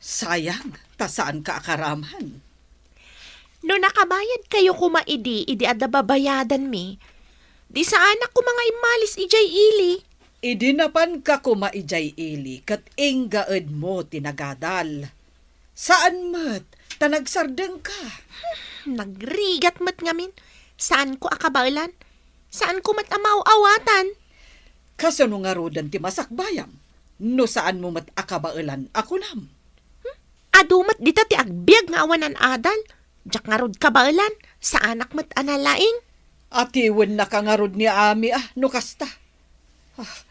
Sayang, ta saanka a karaman. No nakabayadkayo koma idi, idi adda babayadanmi, di saanak koma nga immalis idiay ili. Idi napanka koma idiay ili ket inggaedmo ti nagadal. Saan met ta nagsardengka. Nagrigat met ngamin. Saanko a kabaelan. Saanko met a maaw-awatan. Kasano ngaruden ti masakbayam no saanmo met a kabaelan a kunam? Hmm? Adu met dita ti agbiag nga awanan adal. Diak ngarud kabaelan, saanak met a nalaing. Atiwennaka ngarud ni Ami a no kasta. Ah,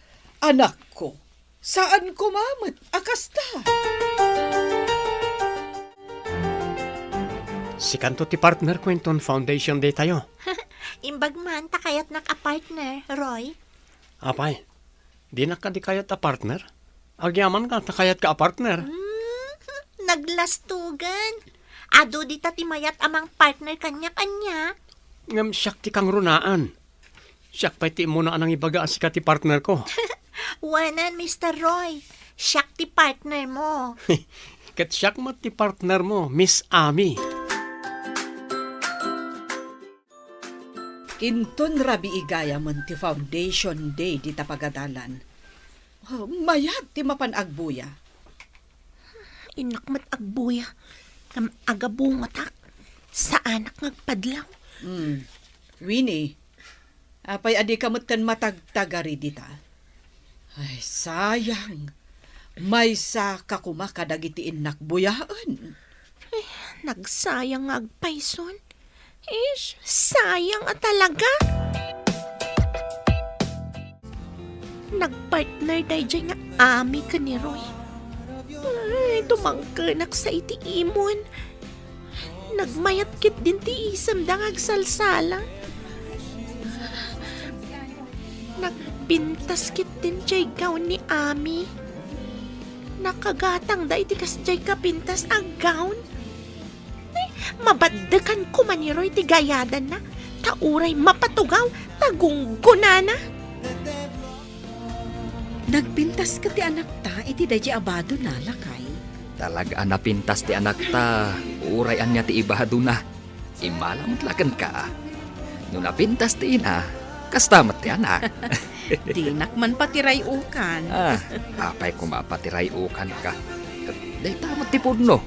anakko, saan koma met a kasta. Sikanto ti partnerko inton foundation day tayo. Imbag man ta kayatnak a partner, Roy. Apay, dinak kadi kayat a partner? Agyamanka ta kayatka a partner. Hmm, naglastugan. Adu dita ti mayat a mangpartner kaniak, ania? Ngem siak ti kangrunaan. Siak pay ti immuna a nangibaga a sika ti partnerko. Wanan, Mister Roy. Siak ti partnermo. Ket siak met ti partnermo, Miss Ami. Inton rabii gayamen ti foundation day dita pagadalan. Oh, mayat ti mapan agbuya. Innak met agbuya, ngem agabungotak. Saanak nga agpadlaw. Hmm. Winnie, apay a dika metten matagtagari dita? Ay, sayang. Maysaka koma kadagiti innak buyaen. Eh, nagsayang nga agpayson. Ish, sayang a talaga. Nagpartner daydiay nga Ami ken ni Roy. Ay, tumangkenak sa iti imon. Nagmayat ketdin ti isemda nga agsalsala. Nagpintas ketdin diay gown ni Ami. Nakagatangda iti kasdiay kapintas a gown. Ay, mabaddekan koma ni Roy ti gayadanna, ta uray mapatugaw ta gunggonana. Nagpintas ket ti anakta iti daydiay a badona, lakay. Talaga a napintas ti anakta, uray ania ti ibadona. Immala met la kenka. No napintas ti ina, kasta met ti anak. Dinak man patiray-ukan. Ah, apay koma patiray-ukanka? Dayta met ti pudno.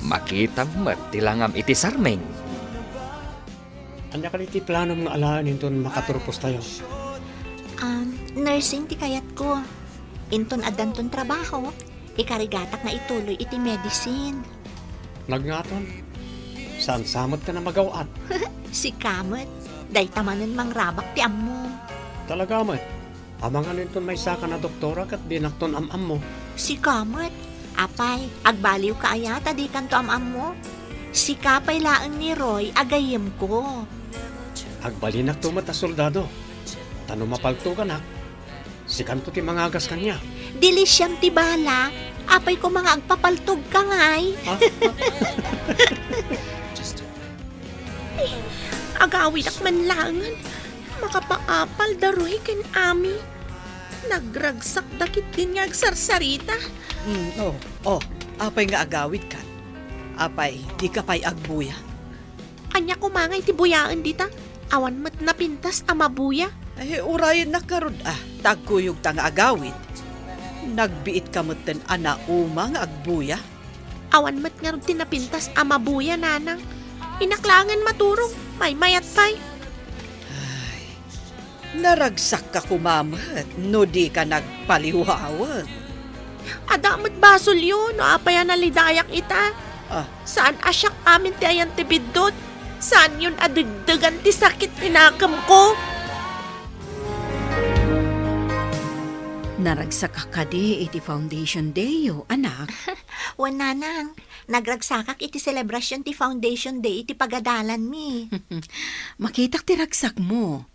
Makitam met ti langam iti sarming. Ania kadi ti planom nga alaen inton makaturpostayo? Um, nursing ti kayatko. Inton addanton trabaho, ikarigatak nga ituloy iti medicine. Nagngaton, saan sa met ken a magaw-at? Sika met, dayta manen mangrabak ti ammom. Talaga met, amangan inton maysaka a doktora ket dinakton am-ammo. Sika met, apay, agbaliwka aya ta dikanto am-ammo? Sika pay laeng ni Roy a gayyemko. Agbalinakto met a soldado, ta no mapaltoganak, sikanto ti mangagas kaniak. Dili siam ti bala, apay koma nga agpapaltogka ngay. Ha? Ay, agawidak man laengen. Makapaapal da Roy ken Ami. Nagragsakda ketdin nga agsarsarita. Mm, oh, oh, apay nga agawidkan? Apay, dika pay agbuya? Ania koma ngay ti buyaen dita? Awan met napintas a mabuya. Ay, urayennak ngarud a, ta agkuyogta nga agawid. Nagbiitka metten a nauma nga agbuya. Awan met ngarud ti napintas a mabuya, nanang. Innak laengen maturog, maymayat pay. Ay, Naragsakka koma met no dika nagpaliwawen. Adda met basolyo no apay a nalidayak ita. Ah. Saan a siak amin ti ayan ti biddut. Saanyon a degdegan ti sakit ti nakemko. Naragsakka kadi iti foundation dayyo, anak? Wen, nanang, nagragsakak iti selebrasyon ti foundation day iti pagadalanmi. Makitak ti ragsakmo.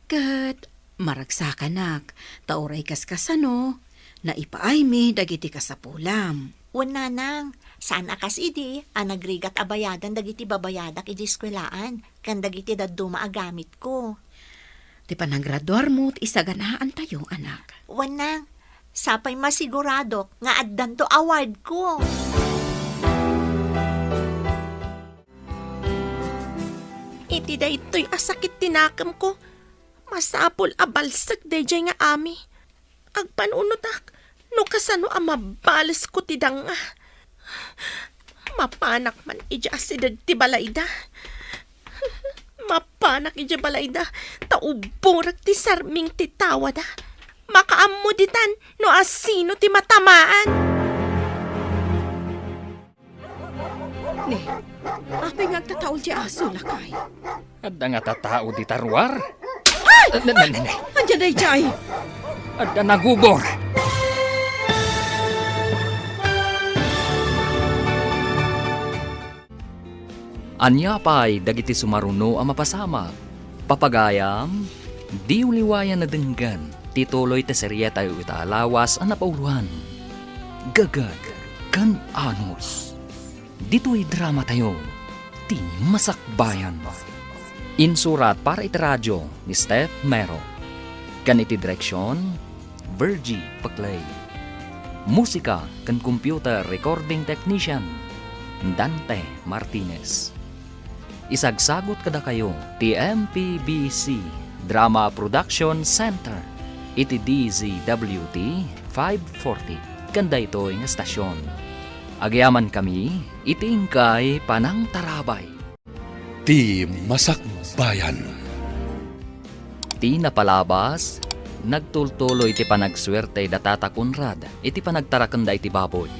Ket maragsakanak, ta uray kaskasano, naipaaymi dagiti kasapulam. Wen, nanang, saan a kas idi a nagrigat a bayadan dagiti babayadak idi eskuelaan ken dagiti dadduma a gamitko. Ti panagraduarmo ti isaganaantayo, anak. Wen, nang, sapay masiguradok nga addanto awardko. Iti daytoy a sakit ti nakemko, masapul a balsek daydiay nga ami. Agpanunotak no kasano a mabalesko ti danga. Mapanak man idiay asideg ti balayda. Mapanak idiay balayda, ta uborek ti sarming ti tawada. Makaammo ditan no asino ti matamaan. Ne, apay nga agtataol ti aso, lakay? Adda nga tatao dita ruar? Ay! Ne, ne, ne, ne. Ania daydiay? Adda nagubor. Ania pay dagiti sumaruno a mapasamak? Papagayam, diyo liwayan a denggen ti tuloy ti serietayo ita a lawas a napauloan, Gagad ken Anos. Ditoy dramatayo, ti Masakbayan. Insurat para iti radio ni Steph Mero. Ken iti direksion, Virgie Paclay. Musika ken computer recording technician, Dante Martinez. Isagsagut kadakayo ti M P B C Drama Production Center iti D Z W T five forty ken daytoy nga estasion. Agyamankami iti inkay panangtarabay. Ti Masakbayan. Ti napalabas, nagtultuloy ti panagsuerte da Tata Conrad iti panagtarakenda iti baboy.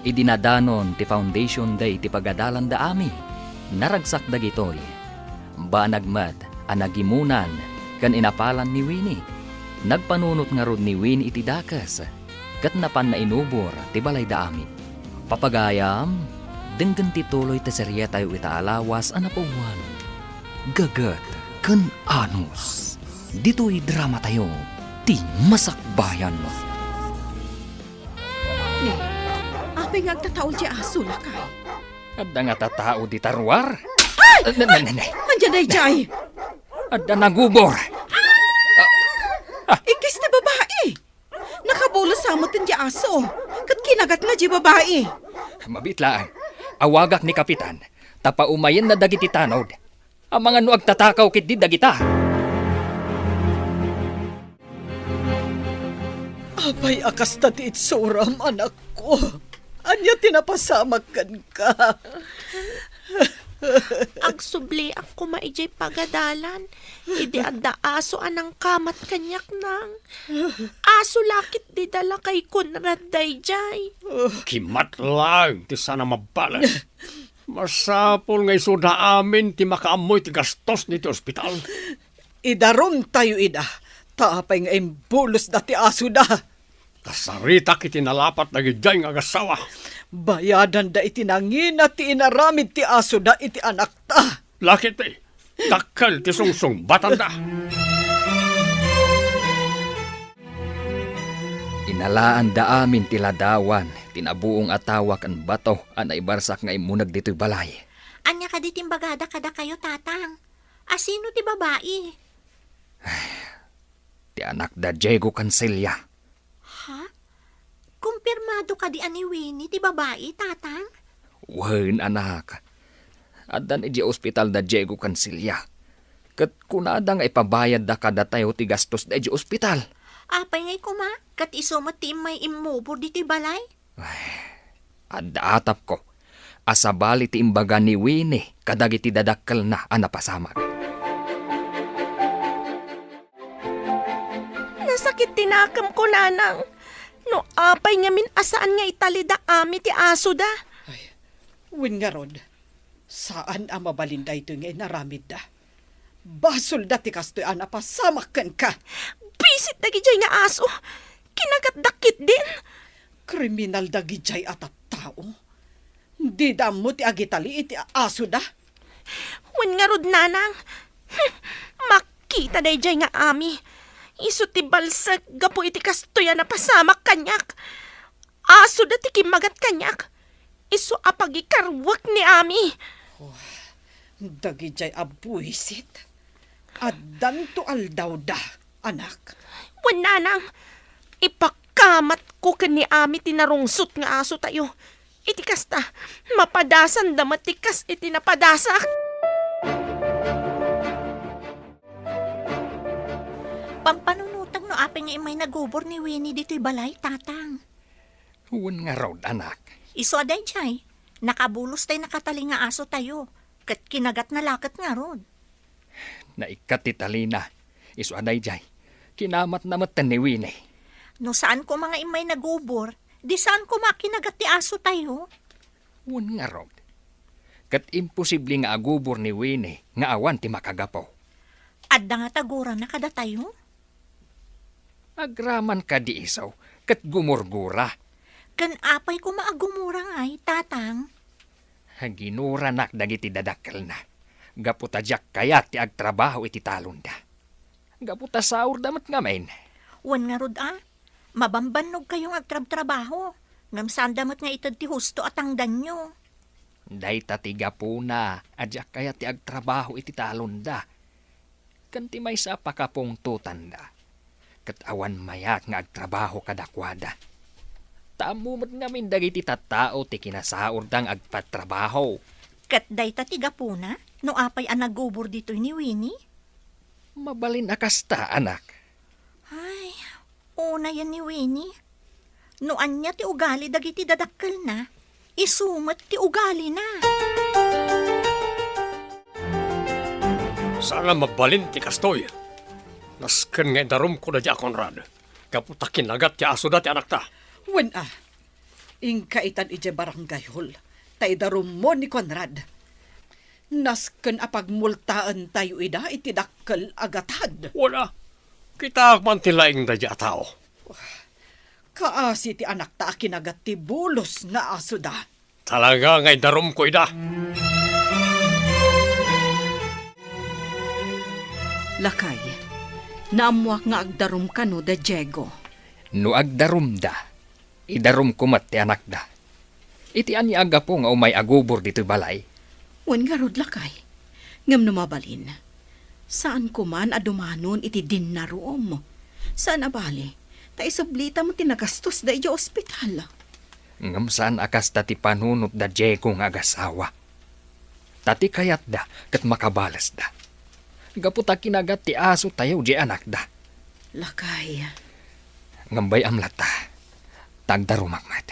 Idi nadanon ti foundation day ti pagadalanda Ami, naragsak dagitoy. Banag met a nagimunan ken inapalan ni Winnie. Nagpanunot ngarud ni Winnie iti dakes ket napanna inubor ti balayda Ami. Papagayam, denggen ti tuloy ti serietayo ita a lawas a napauluan, Gagad ken Anos. Ditoy dramatayo, ti Masakbayan. Ne, apay nga agtataol ti aso, lakay? Adda nga tatao dita ruar? Ay! Ne, ne, ne, ne. Ania daydiay? Adda nagubor. Ah, ah. Ikkis ti babai. Nakabulos sa met ti aso, ket kinagatna ti babai. Mabiit laeng. Awagak ni Kapitan, ta paumayenna dagiti tanod. Amangan no agtatakaw ketdi dagita. Apay a kasta ti itsuram, anakko? Ania ti napasamak kenka? Agsubliak koma idiay pagadalan, idi adda aso a nangkamat kaniak, nang. Aso la ketdi da lakay Conrad daydiay. Kimat laeng ti saan a mabales. Masapul nga isuda amin ti makaammo iti gastos iti ospital. Idarumtayo ida, ta apay nga imbulosda ti asoda. Kasaritak iti nalapat dagidiay nga agassawa. Bayadanda iti nangina ti inaramid ti asoda iti anakta. Lakay ti dakkel ti sungsungbatanda. Inalaanda amin ti ladawan ti nabuong a tawa ken bato a naibarsak nga immuneg ditoy balay. Ania kadi ti imbagada kadakayo, Tatang? Asino ti babai? Ti anak da Diego Cancilia. Ha? Kumpirmado kadi a ni Winnie ti babai, Tatang? Wen, anak. Addan idiay ospital da Diego Cancilia. Ket kunada nga ipabayadda kadatayo ti gastos da idiay ospital. Apay ngay koma, ket isu met ti immay immubor ditoy balay? Ay, adda atapko a sabali ti imbaga ni Winnie kadagiti dadakkelna a napasamak. Nasakit ti nakemko, Nanang. No apay ngamin a saan nga italida Ami ti asoda? Ay, wen ngarud, saan a mabalin daytoy nga inaramidda. Basolda ti kastoy a napasamak kenka. Bisit dagidiay nga aso. Kinagatda ketdin. Kriminal dagidiay a tattao. Dida ammo ti agitali iti asoda. Wen ngarud, Nanang. Hmm, makita daydiay nga Ami. Isu ti balsek gapu iti kastoy a napasamak kaniak. Asoda ti kimmagat kaniak. Isu a pagikarwek ni Ami. Oh, dagidiay a buisit. Addanto aldawda, anak. Wen, Nanang, ipakamatko ken ni Ami ti narungsot nga asotayo. Iti kasta, mapadasanda met ti kas iti napadasak. Pampanunotek no Apay nga immay nagubor ni Winnie ditoy balay, Tatang? Wen ngarud, anak. Isu a daydiay, nakabulos tay nakatali nga asotayo, ket kinagatna la ket ngarud. Naikkat ti talina. Isu a daydiay, kinamatna metten ni Winnie. No saan koma nga immay nagubor, di saan koma a kinagat ti asotayo. Wen ngarud. Ket imposible nga agubor ni Winnie nga awan ti makagapu. Adda nga tagurana kadatayo? Agraman kadi isu, ket gumurgura. Ken apay koma a gumura ngay, Tatang? Ginuranak dagiti dadakkelna, gapu ta diak kayat ti agtrabaho iti talonda. Gapu ta saorda met ngamin. Wen ngarud a, mabambannogkayo nga agtrabtrabaho, ngem saanda met nga ited ti husto a tangdanyo. Dayta ti gapuna a diak kayat ti agtrabaho iti talonda. Ken ti maysa a pakapungtotanda, ket awan mayat nga agtrabaho kadakuada. Ta ammo met ngamin dagiti tattao ti kinasaorda nga agpatrabaho. Ket dayta ti gapuna no apay a nagubor ditoy ni Winnie? Mabalin a kasta, anak. Ay, unayen ni Winnie. No ania ti ugali dagiti dadakkelna, isu met ti ugalina. Saan a mabalin ti kastoy. Nasken nga idarumko daydiay a Conrad, gapu ta kinagat ti asoda ti anakta. Wen a, inka itan idiay barangay hall, ta idarummo ni Conrad. Nasken a pagmultaentayo ida iti dakkel a gatad. Wen a, kitaak man ti laing daydiay a tao. Kaasi ti anakta a kinagat ti bulos nga asoda. Talaga nga idarumko ida. Lakay, naammoak nga agdarum kano da Diego. No agdarumda, idarumko met ti anakda. Iti ania a gapu nga umay agubor ditoy balay? Wen ngarud, lakay. Ngem no mabalin, saanko man a dumanon iti dinnarom. Saan a bali, ta isublita met ti nagastosda idiay ospital. Ngem saan a kasta ti panunot da Diego nga agasawa. Ta ti kayatda ket makabalesda. Gapu ta kinagat ti asotayo diay anakda. Lakay. Ngem bay-am latta, ta agdarumak met.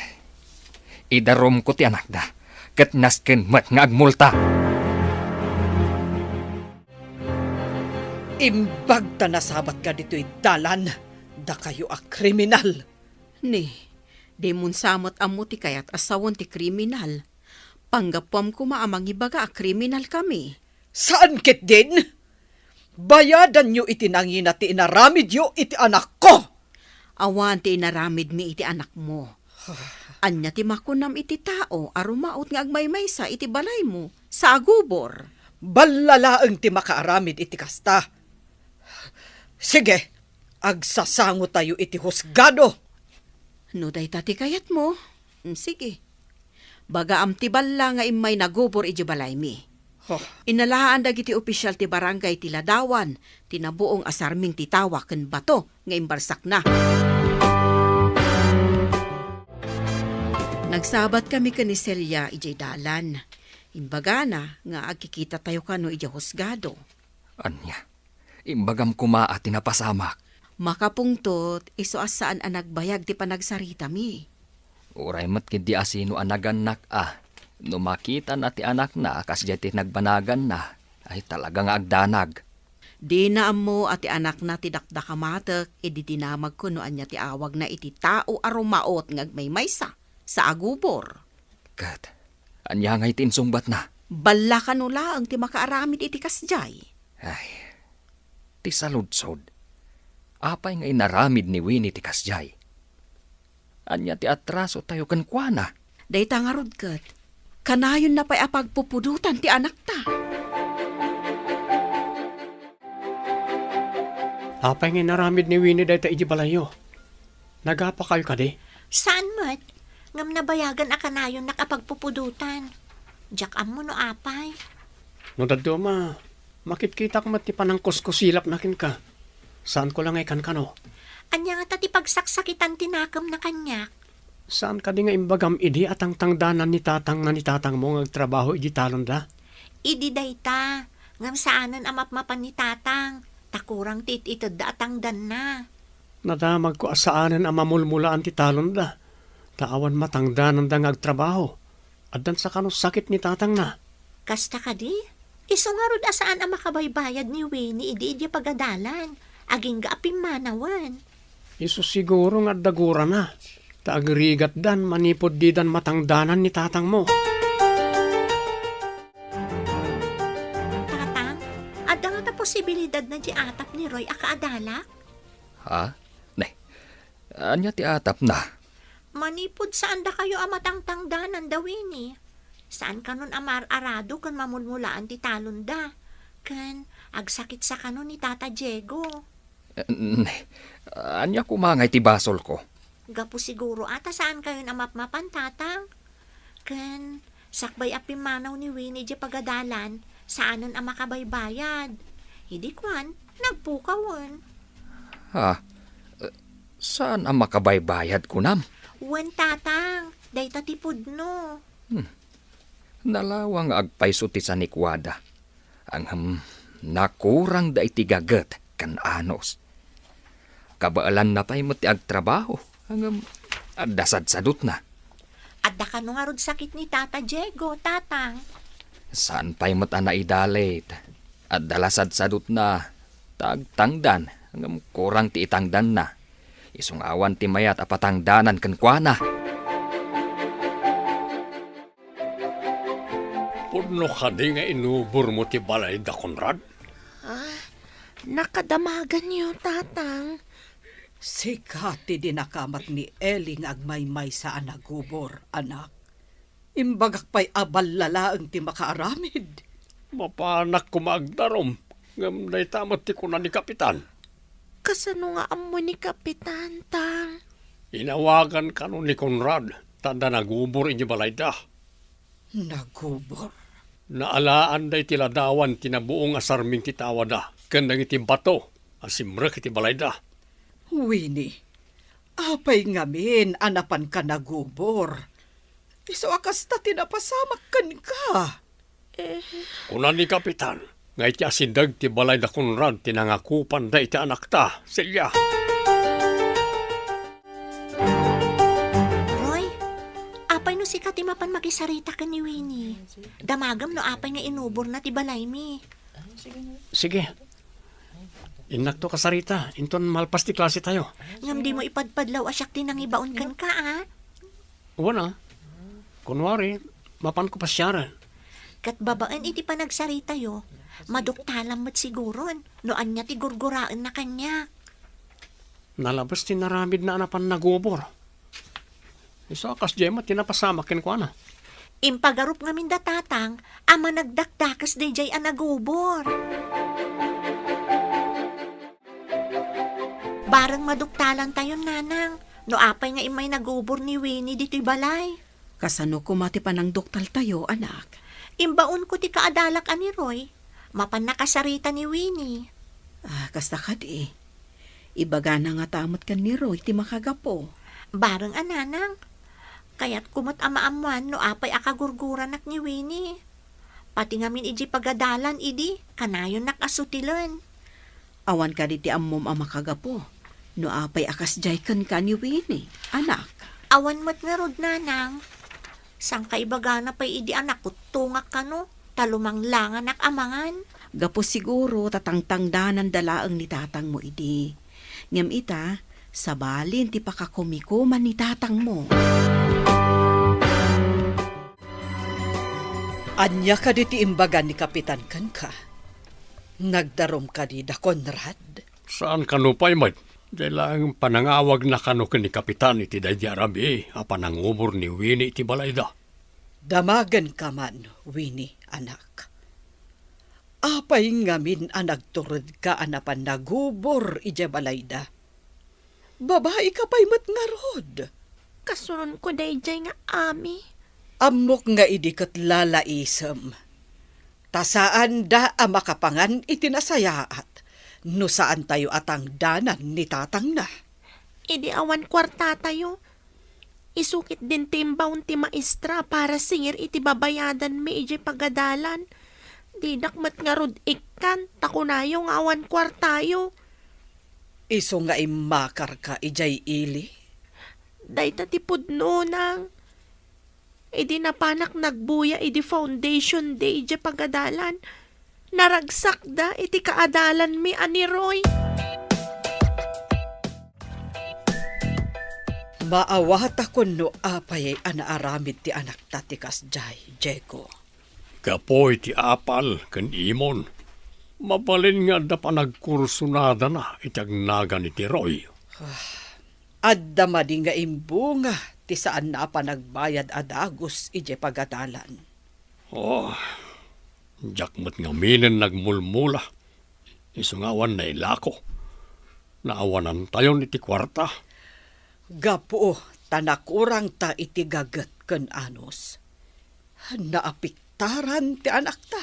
Idarumko ti anakda, ket nasken met nga agmulta. Imbag ta nasabatka ditoy dalan, dakayo a kriminal! Ni, dimon sa met ammo ti kayat a sawen ti kriminal. Panggapuam koma a mangibaga a kriminalkami. Saan ketdin? Bayadanyo iti nangina ti inaramidyo iti anakko. Awan ti inaramidmi iti anakmo. Ania ti makunam iti tao a rumaot nga agmaymaysa iti balaymo sa agubor? Balla laeng ti makaaramid iti kasta. Sige, agsasangotayo iti husgado. No dayta ti kayatmo, mm, sige. Bagaam ti balla nga immay nagubor idiay balaymi. Huh. Inalaan dagiti opisial ti barangay ti ladawan ti nabuong a sarming ti tawa ken bato nga imbarsakna. Nagsabatkami ken ni Celia idiay dalan. Imbagana nga agkikitatayo kano idiay husgado. Ania? Imbagam koma a ti napasamak. Makapungtot, isu a saan a nagbayag ti panagsaritami. Uray met ketdi a sino a nagannak a, no makitana ti anakna a kasdiay ti nagbanaganna, ay talaga nga agdanag. Dina ammo a ti anakna ti dakdakamatek idi dinamagko no ania ti awagna iti tao a rumaot nga agmaymaysa sa agubor. Ket ania ngay ti insungbatna? Balla kano laeng ti makaaramid iti kasdiay. Ay, ti saludsod. Apay nga inaramid ni Winnie ti kasdiay? Ania ti atrasotayo kenkuana? Dayta ngarud ket, kanayonna pay a pagpupudotan ti anakta. Apay nga inaramid ni Winnie dayta idiay balayyo? Nagapakayo kadi? Saan met, ngem nabayagan a kanayonnak a pagpupudotan. Diak ammo no apay. No dadduma, makitkitak met ti panangkuskusilapna kenka. Saanko la nga ikankano. Ania ngata ti pagsaksakitan ti nakemna kaniak? Saan kadi nga imbagam idi a tangtangdanan ni tatangna ni tatangmo nga agtrabaho idi talonda? Idi dayta, ngem saanen a mapmapan ni tatang, ta kurang ti it-itedda a tangdanna. Nadamagko a saanen a mamulmulaan ti talonda, ta awan matangdananda nga agtrabaho. Addan sa kano sakit ni tatangna. Kasta kadi? Isu ngarud a saan a makabaybayad ni Winnie idi idiay pagadalan, agingga a pimmanawen. Isu siguro nga adda gurana, ta agrigatdan manipud didan matangdanan ni tatangmo. Tatang, adda ngata posibilidad na di atap ni Roy a kaadalak? Ha? Ne, ania ti atapna? Manipud saandakayo a matangtangdanan da Winnie. Saan kanon a mar-arado ken mamulmulaan ti talonda. Ken agsakit sa kanon ni Tata Diego. Eh, ne, ania koma ngay ti basolko? Gapu siguro a ta saan kayon a mapmapan, Tatang. Ken sakbay a pimmanaw ni Winnie idiay pagadalan, saanen a makabaybayad. Idi kuan, nagpukawen. Ha? Eh, saan a makabaybayad, kunam? Wen, Tatang, dayta ti pudno. Hmm. Nalawang nga agpayso ti sanikuada. Ngem, nakurangda iti gaget ken anus. Kabaelanna pay met ti agtrabaho, ngem adda sadsadutna. Adda kano ngarud sakit ni Tata Diego, Tatang? Saan pay met a naidalit. Adda la sadsadutna, ta agtangdan, ngem kurang ti itangdanna. Isu nga awan ti mayat a patangdanan kenkuana. Pudno kadi nga inubormo ti balay da Conrad? Ah, nakadamaganyo, Tatang. Sika ti dinakamat ni Eli nga agmaymaysa a nagubor, anak. Imbagak pay a balla laeng ti makaaramid. Mapanak koma agdarum, ngem dayta met ti kuna ni Kapitan. Kasano nga ammo ni Kapitan, Tang? Inawagan kano ni Conrad, ta adda nagubor idiay balayda. Nagubor? Naalaanda iti ladawan ti nabuong a sarming ti tawada ken dagiti bato a simrek iti balayda. Winnie, apay ngamin a napanka nagubor? Isu a kasta ti napasamak kenka. Eh. Kuna ni Kapitan nga iti asideg ti balay da Conrad ti nangakupanda iti anakta, Celia. Roy, apay no sika ti mapan makisarita ken ni Winnie? Damagem no apay nga inuborna ti balaymi. Sige. Innakto kasarita, inton malpas ti klase tayo. Ngem dimo ipadpadlaw a siak ti nangibaon kenka, a? Wen a. Kunwari, mapanko pasiaren. Ket babaen iti panagsaritayo, maduktalam met siguron no ania ti gurguraenna kaniak. Nalabes ti naramidna a napan nagubor. Isu a kasdiay met ti napasamak kenkuana. Impagarup ngamin da Tatang a managdakdakes daydiay a nagubor. Bareng maduktalantayon, Nanang, no apay nga immay nagubor ni Winnie ditoy balay. Kasano koma ti panangduktaltayo, anak? Imbaonko ti kaadalak a ni Roy. Mapan nakasarita ni Winnie. Ah, kasta kadi. Ibagana ngata met ken ni Roy ti makagapu. Bareng a, Nanang. Kayatko met a maammoan no apay a kagurguranak ni Winnie. Pati ngamin idiay pagadalan idi, kanayonnak a sutilen. Awan kadi ti ammom a makagapu no apay a kasdiay kenka ni Winnie, anak? Awan met ngarud, Nanang. Sangkaibagana pay idi a nakuttongak kano, ta lumanglanganak a mangan. Gapu siguro ta tangtangdananda laeng ni tatangmo idi. Ngem ita, sabalin ti pakakumikuman ni tatangmo. Ania kadi ti imbaga ni Kapitan kenka? Nagdarum kadi da Conrad? Saan kano pay met. Diay laeng panangawagna kano ken ni Kapitan iti daydi a rabii a panangubor ni Winnie iti balayda. Damagenka man, Winnie, anak. Apay ngamin a nagturedka a napan nagubor idiay balayda? Babaika pay met ngarud. Kasunonko daydiay nga ami. Ammok nga idi ket lalaisem. Ta saanda a makapangan iti nasayaat no saantayo a tangdanan ni tatangna. Idi awan kuartatayo, isu ketdin ti imbaon ti maestra para singir iti babayadanmi idiay pagadalan. Dinak met ngarud ikkan, ta kunayo nga awan kuartayo. Isu nga immakarka idiay ili? Dayta ti pudno, Nang. Idi napanak nagbuya idi Foundation Day idiay pagadalan, naragsakda iti kaadalanmi a ni Roy. Maawatak no apay a naaramid ti anakta ti kasdiay, Diego. Gapu iti apal ken imon, mabalin nga adda panagkursunadana iti agnagan iti Roy. Ah, adda madi nga imbunga ti saanna a panagbayad a dagus idiay pagadalan. Oh, diak met ngaminen nagmulmula. Isu nga awan nailako. Naawanantayon iti kuarta. Gapu ta nakurangta iti gaget ken anus. Naapiktaran ti anakta.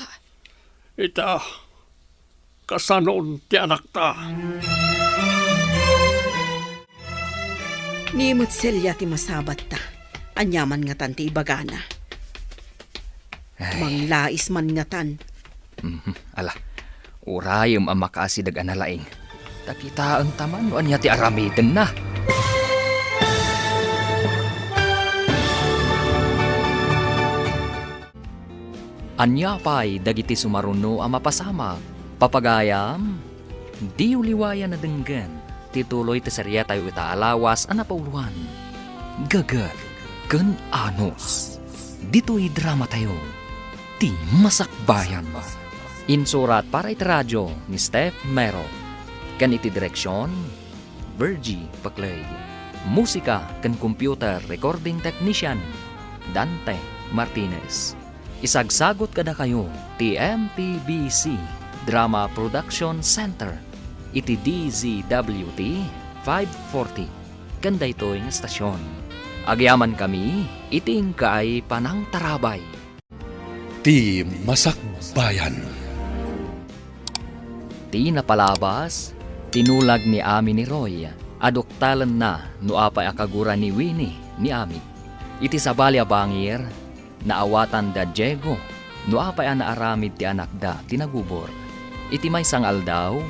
Ita, kasanon ti anakta? Ni met Celia ti masabatta. Aniaman ngatan ti ibagana? Ay. Manglais man ngatan. Mhm. Ala, urayem a makaasideg a nalaing. Ta kitaenta man no ania ti aramidenna. Ania pay dagiti sumaruno a mapasamak? Papagayam, diyo liwayan a denggen ti tuloy ti serietayo ita a lawas a napauloan, Gaget ken Anus. Ditoy dramatayo, Ti Masakbayan. Insurat para iti radio ni Steph Mero, ken iti direksion, Virgie Paclay. Musika ken computer recording technician, Dante Martinez. Isagsagut kadakayo ti M P B C Drama Production Center iti D Z W T five forty ken daytoy nga estasion. Agyamankami iti inkaay panangtarabay. Ti Masakbayan. Ti napalabas, tinulag ni Ami ni Roy a duktalenna no apay a kagura ni Winnie ni Ami. Iti sabali a bangir, naawatan da Diego no apay a naaramid ti anakda ti nagubor. Iti maysa nga aldaw,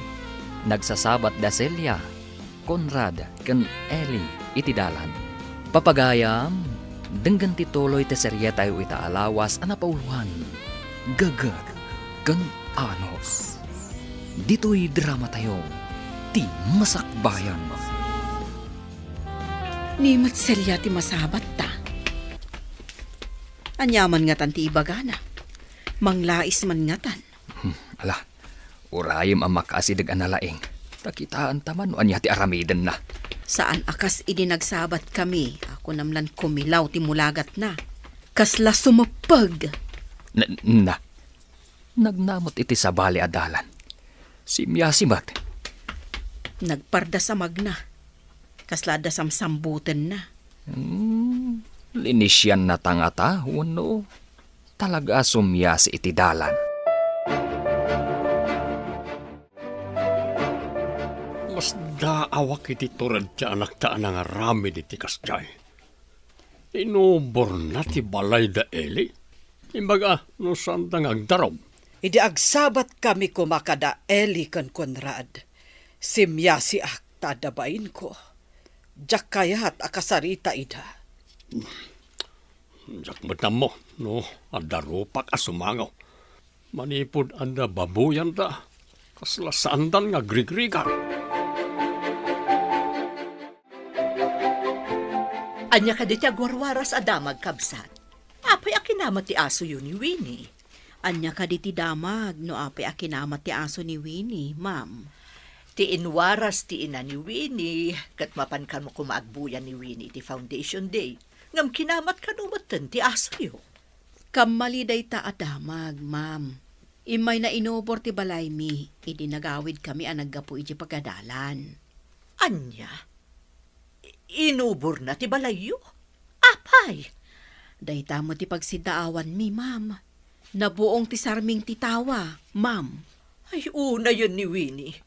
nagsasabat da Celia, Conrad, ken Ellie iti dalan. Papagayam, denggen ti tuloy ti serietayo ita a lawas a napauloan, Gaget ken Anus. Ditoy dramatayo, Ti Masakbayan. Ni met Celia ti masabatta. Aniaman ngatan ti ibagana? Manglais man ngatan. Hmm, ala, urayem a makaasideg a nalaing. Ta kitaenta man no ania ti aramidenna. Saan a kas idi nagsabatkami a kunam lan kumilaw ti mulagatna. Kasla sumeppeg. Na, na, Nagnamot iti sabali a dalan. Simmiasi met. Nagpardas a magna. Kasla adda samsambutenna. Hmm, linisiannata ngata wenno talaga a summiasi iti dalan? Masdaawak iti tured ti anakta a nangaramid iti kasdiay. Inuborna ti balay da Eli. Imbaga no saanda nga agdarum. Idi agsabatkami koma kada Eli ken Conrad, simmiasiak ta adda bainko. Diak kayat a kasarita ida. Diak met ammo no adda rupak a sumango. Manipud adda babuyanda, kasla saandan nga agrigrigat. Ania kadi ti agwarwaras a damag, kabsat? Apay a kinamat ti asoyo ni Winnie? Ania kadi ti damag no apay a kinamat ti aso ni Winnie, ma'am? Ti inwaras ti ina ni Winnie, ket mapan kano koma agbuya ni Winnie iti Foundation Day. Ngem kinamat kano metten ti asoyo. Kammali dayta a damag, ma'am. Immayna inubor ti balaymi idi nagawidkami a naggapu idiay pagadalan. Ania? I-, inuborna ti balayyo? Apay? Dayta met ti pagsiddaawanmi, ma'am. Nabuong ti sarming ti tawa, ma'am. Ay, unayen ni Winnie.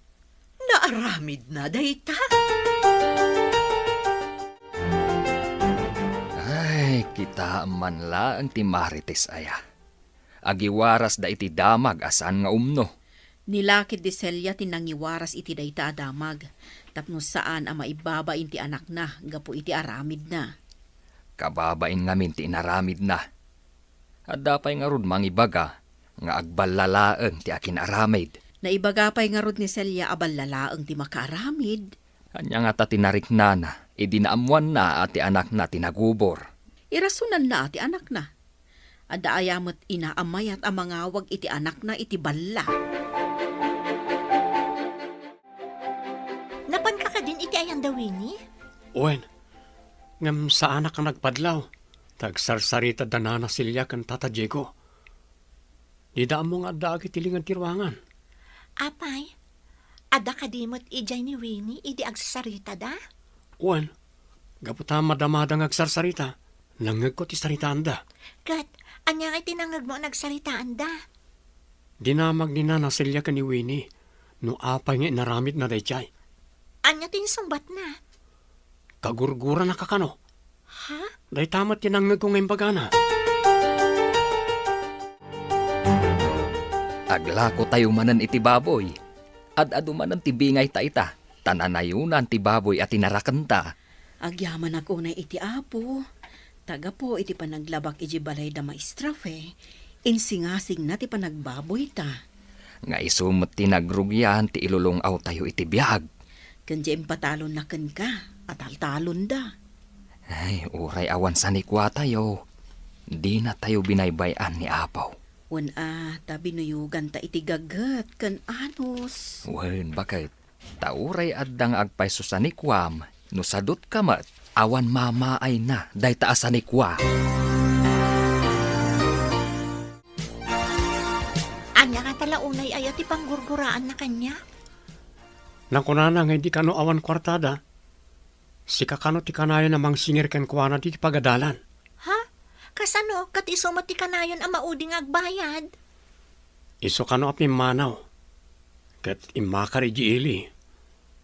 Naaramidna dayta. Ay, kitaem man laeng ti Marites aya. Agiwarasda iti damag a saan nga umno. Ni lakit di Celia ti nangiwaras iti dayta a damag, tapno saan a maibabain ti anakna gapu iti aramidna. Kababain ngamin ti inaramidna. Adda pay ngarud mangibaga nga agballa laeng ti akin-aramid. Naibaga pay ngarud ni Celia a balla laeng ti makaaramid. Ania ngata ti nariknana idi naammoanna a ti anakna ti nagubor? Irasonanna a ti anakna. Adda aya met ina a mayat a mangawag iti anakna iti balla? Napanka kadin iti ayan da Winnie? Wen, ngem saanak a nagpadlaw, ta agsarsarita da Nana Celia ken Tata Diego. Dida ammo nga addaak iti linged ti ruangan. Apay, adda kadi met idiay ni Winnie idi agsasaritada? Wen, gapu ta madamada nga agsarsarita, nangngegko ti saritaanda. Ket, ania nga iti nangngegmo a nagsaritaanda? Dinamag ni Nana Celia ken ni Winnie no apay nga inaramidna daydiay. Ania ti insungbatna? Kagurgurana ka kano? Ha? Dayta met ti nangngegko nga imbagana. Aglako tayo manen iti baboy. Ad-adu manen ti bingay ta ita, ta nanayonan ti baboy a tinarakenta. Agyamanak unay iti Apo, ta gapu iti panaglabak iti balay da Maestra Fe, insingasingna ti panagbaboyta. Nga isu met ti nagrugian ti ilulung-awtayo iti biag. Ken diay impatalonna kenka, ataltalonda. Ay, uray awan sanikuatayo, dinatayo binaybay-an ni Apo. Wen a, ta binuyoganta iti gaget ken anus. Wen, baket. Ta uray adda nga agpayso sanikuam, no sadutka met, awan mamaayna dayta a sanikua. Ania ngata la unay aya ti panggurguraanna kaniak? Nakunana nga idi kano awan kuartada, sika kano ti kanayon a mangsingir kenkuana ditoy pagadalan. Ha? Kasano ket isu met ti kanayon a maudi nga agbayad? Isu kano a pimmanaw, ket immakar idiay ili.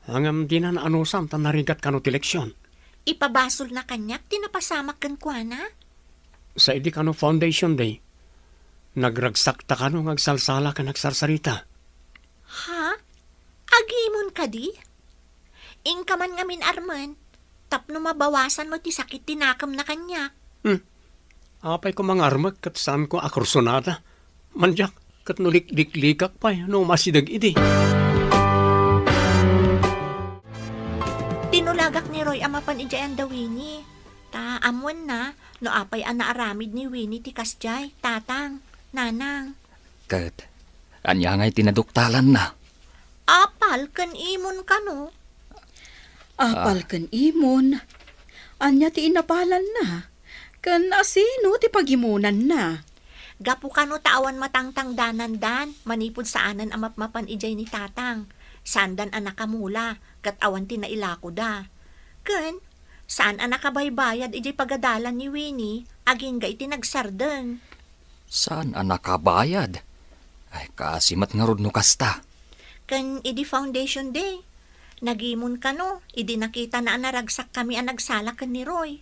Ngem dina naanusan ta narigat kano ti leksion. Ipabasolna kaniak ti napasamak kenkuana? Sa idi kano Foundation Day, nagragsakta kano nga agsalsala ken agsarsarita. Ha? Agimon kadi? Inka man ngamin armen, tapno mabawasan mo ti sakit ti nakemna kaniak. Hmm. Apay ko mangarmek ket saanko a kursunada? Mandiak, ket no likliklikak pay no umasideg idi. Tinulagak ni Roy a mapan idiay anda Winnie. Ta ammoenna no apay a naaramid ni Winnie ti kasdiay, Tatang, Nanang. Ket, ania ngay ti naduktalanna? Apal ken imon kano? Apal Ah. ken imon? Ania ti inapalanna? Ken asino ti pagimonanna? Gapu kano ta awan matangtangdanandan manipud saanen a mapmapan idiay ni Tatang. Saandan a nakamula, ket awan ti nailakoda. Ken, saan a nakabaybayad idiay pagadalan ni Winnie, agingga iti nagsardeng. Saan a nakabayad? Ay, kaasi met ngarud no kasta. Ken idi Foundation Day, nagimon kano, idi nakitana a naragsakkami a nagsala ken ni Roy.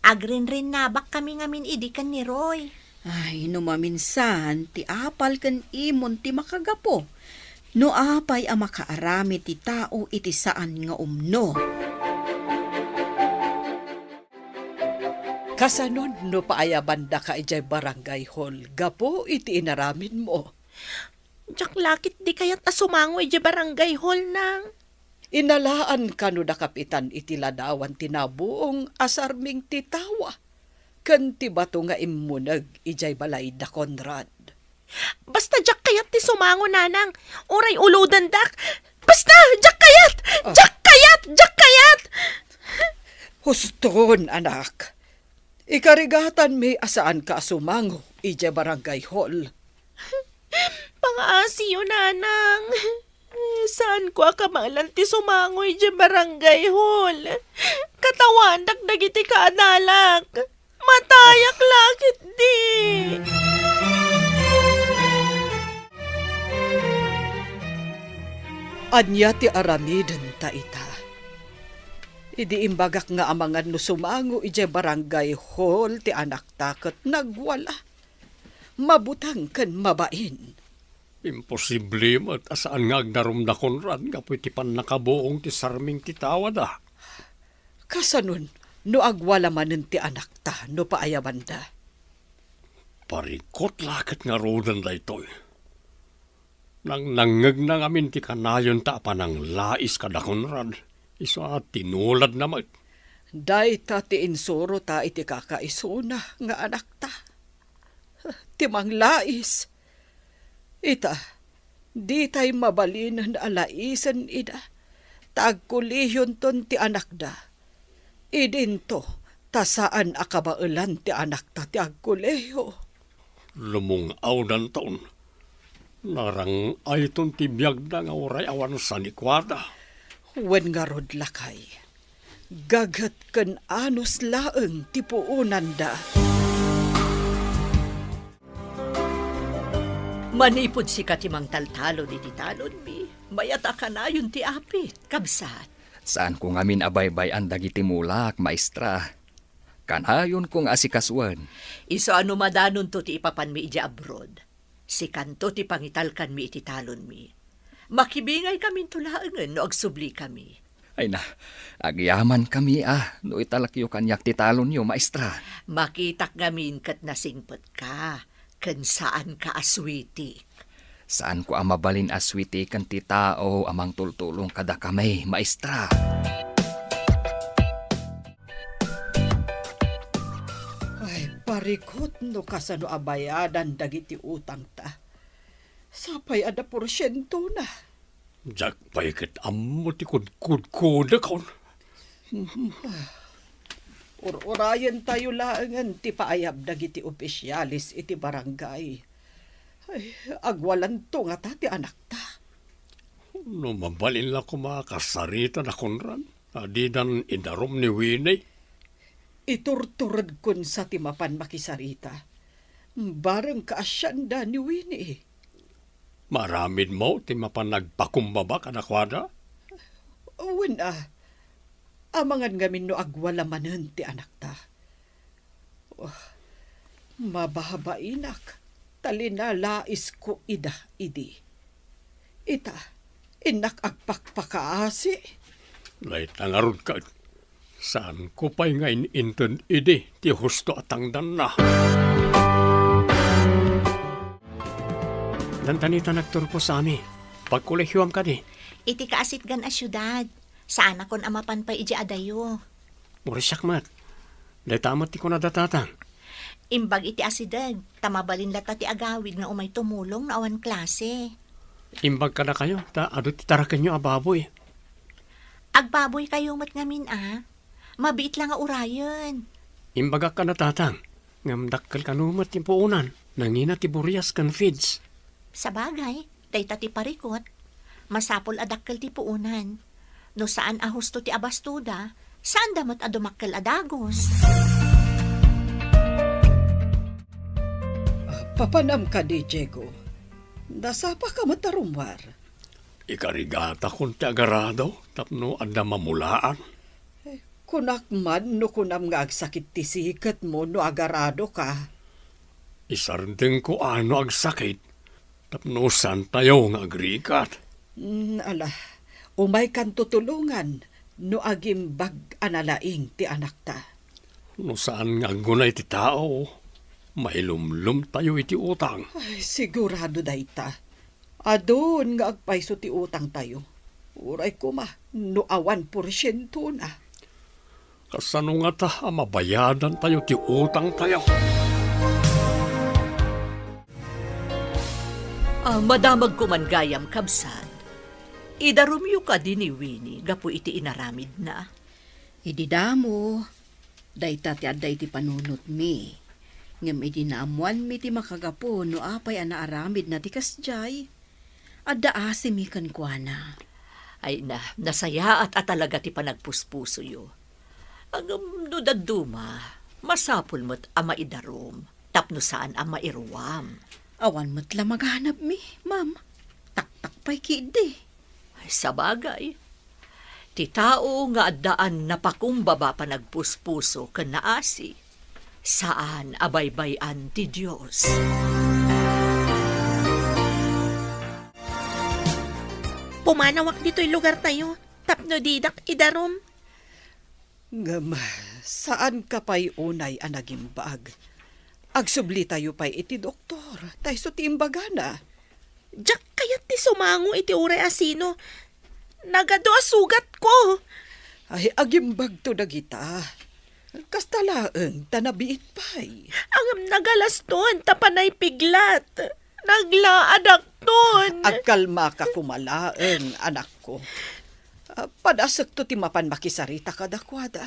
Agrinrinnabakkami ngamin idi ken ni Roy. Ay, no maminsan, ti apal ken imon ti makagapu. No apay a makaaramid ti tao iti saan nga umno. Kasanon no paayabandaka idiay barangay hall gapu iti inaramidmo? Diak lakit di kayat a sumango idiay barangay hall, Nang. Inalaan kano da Kapitan iti ladawan ti nabuong a sarming ti tawa ken ti bato nga immuneg idiay balay da Conrad. Basta diak kayat ti sumango, Nanang. Uray ulodendak. Basta, diak kayat! Ah. Diak kayat! Diak kayat! Huston, anak. Ikarigatanmi a saanka a sumango idiay barangay hall. Pangaasiyo, Nanang. Saanko a kabaelan ti sumango idiay barangay hall. Katawanak dagiti kaadalak. Matayak la ketdi. Ania ti aramidenta ita? Idi imbagak nga amangan no sumango idiay barangay hall ti anakta ket nagwala, mabuteng ken mabain. Imposible met a saan nga agdarum da Conrad gapu iti pannakabuong ti sarming ti tawada. Kasanon no agwala manen ti anakta no paayabanda? Parikot la ket ngaruden daytoy. Nangnangngegna ngamin ti kanayonta a pananglais kada Conrad, isu a tinuladna met. Dayta ti insurota iti kakaisuna nga anakta. Ti manglais. Ita, ditay mabalinen a laisen ida, ta agkolehionton ti anakda. Idinto, ta saan a kabaelan ti anakta ti agkolehiyo. Lumung-awdanton. Narang-ayton ti biagda nga uray awan sanikuada. Wen ngarud, lakay, gaghet ken anus laeng ti puonanda. Manipud sika ti mangtaltalon iti talonmi, mayat a kanayon ti apit, kabsat. Saanko ngamin a baybay-an dagiti mulak, maestra. Kanayonko nga asikasuen. Isu a no madanonto ti ipapanmi idiay abroad, sikanto ti pangitalkanmi iti talonmi. Makibingaykaminto laengen no agsublikami. Ay na, agyamankami a no italekyo kaniak ti talonyo, maestra. Makitak ngamin ket nasingpetka, ken saanka a suitik. Saanko a mabalin a suitiken ti tao a mangtultulong kadakami, maestra. Ay, parikot no kasano a bayadan dagiti utangta. Sapay adda porsientona. Diak pay ket ammo ti kudkudkodekon. Ur-urayentayo laengen ti paayab dagiti opisiales iti barangay. Ay, agwalanto ngata ti anakta. No mabalin la koma a kasaritada, Conrad, a didan idarum ni Winnie. Iturturedkon sa ti mapan makisarita. Bareng kaasianda ni Winnie. Maaramidmo ti mapan nagpakumbaba kadakuada? Wen a, amangan ngamin no agwala manen ti anakta. Oh, mababainak, ta linalaisko ida idi. Ita, innak agpakpakaasi. Dayta ngarud ket, saanko pay nga in-inted idi ti husto a tangdanna. Dandanita nagturpo, Sami. Pagkolehioam kadi? Iti kaasitgan a siudad. Saanakon a mapan pay idiay adayo. Urisiak met. Dayta met ti kunada tatang. Imbag iti asideg, ta mabalin latta ti agawid nga umay tumulong no awan klase. Imbag kadakayo, ta adu ti tarakenyo a baboy. Agbaboykayo met ngamin a. Mabiit la nga urayen. Imbagak kada tatang, ngem dakkel kano met ti puonan, nangina ti burias ken feeds. Sabagay, dayta ti parikot. Masapul a dakkel ti puonan. No saan a husto ti abastoda, saanda met a dumakkel a dagus. Ah, papanam kadi, Diego? Nasapaka met a rummuar. Ikarigatakon ti agarado tapno adda mamulaan. Eh, kunak man no kunam nga agsakit ti siketmo no agaradoka. Isardengko a no agsakit tapno saantayo nga agrigat. Mm, ala, umaykan tutulongan no agimbag a nalaing ti anakta. No saan nga aggunay ti tao, mailumlomtayo iti utang. Ay, sigurado dayta. Adun nga agpayso ti utangtayo. Uray koma no awan porsientona. Kasano ngata a mabayadantayo ti utangtayo? Ah, madamagko man gayam, kabsat. Idarumyo kadi ni Winnie gapu iti inaramidna? Idi damo, dayta ti adda iti panunotmi. Ngem idi naammoanmi ti makagapu no apay a naaramidna ti kasdiay, adda asimi kenkuana. Ay na, nasayaat a talaga ti panagpuspusoyo. Ngem no dadduma, masapul met a maidarum tapno saan a mairuam. Awan met la maganabmi, ma'am. Taktak pay ketdi. Ay, sabagay, ti tao nga addaan napakumbaba panagpuspuso ken naasi, saan a baybay-an ti Dios. Umanawak ditoy lugartayo tapno didak idarum. Ngem, saanka pay unay a nagimbag. Agsublitayo pay iti doktor, ta isu ti imbagana. Diak kayat ti sumango iti uray a sino. Nagadu a sugatko. Ay, agimbagto dagita. Kasta laeng ta nabiit pay. Ngem nagalaston ta panay piglat. Naglaadakton. Agkalmaka koma laeng, anakko. Ah, padasekto ti mapan makisarita kadakuada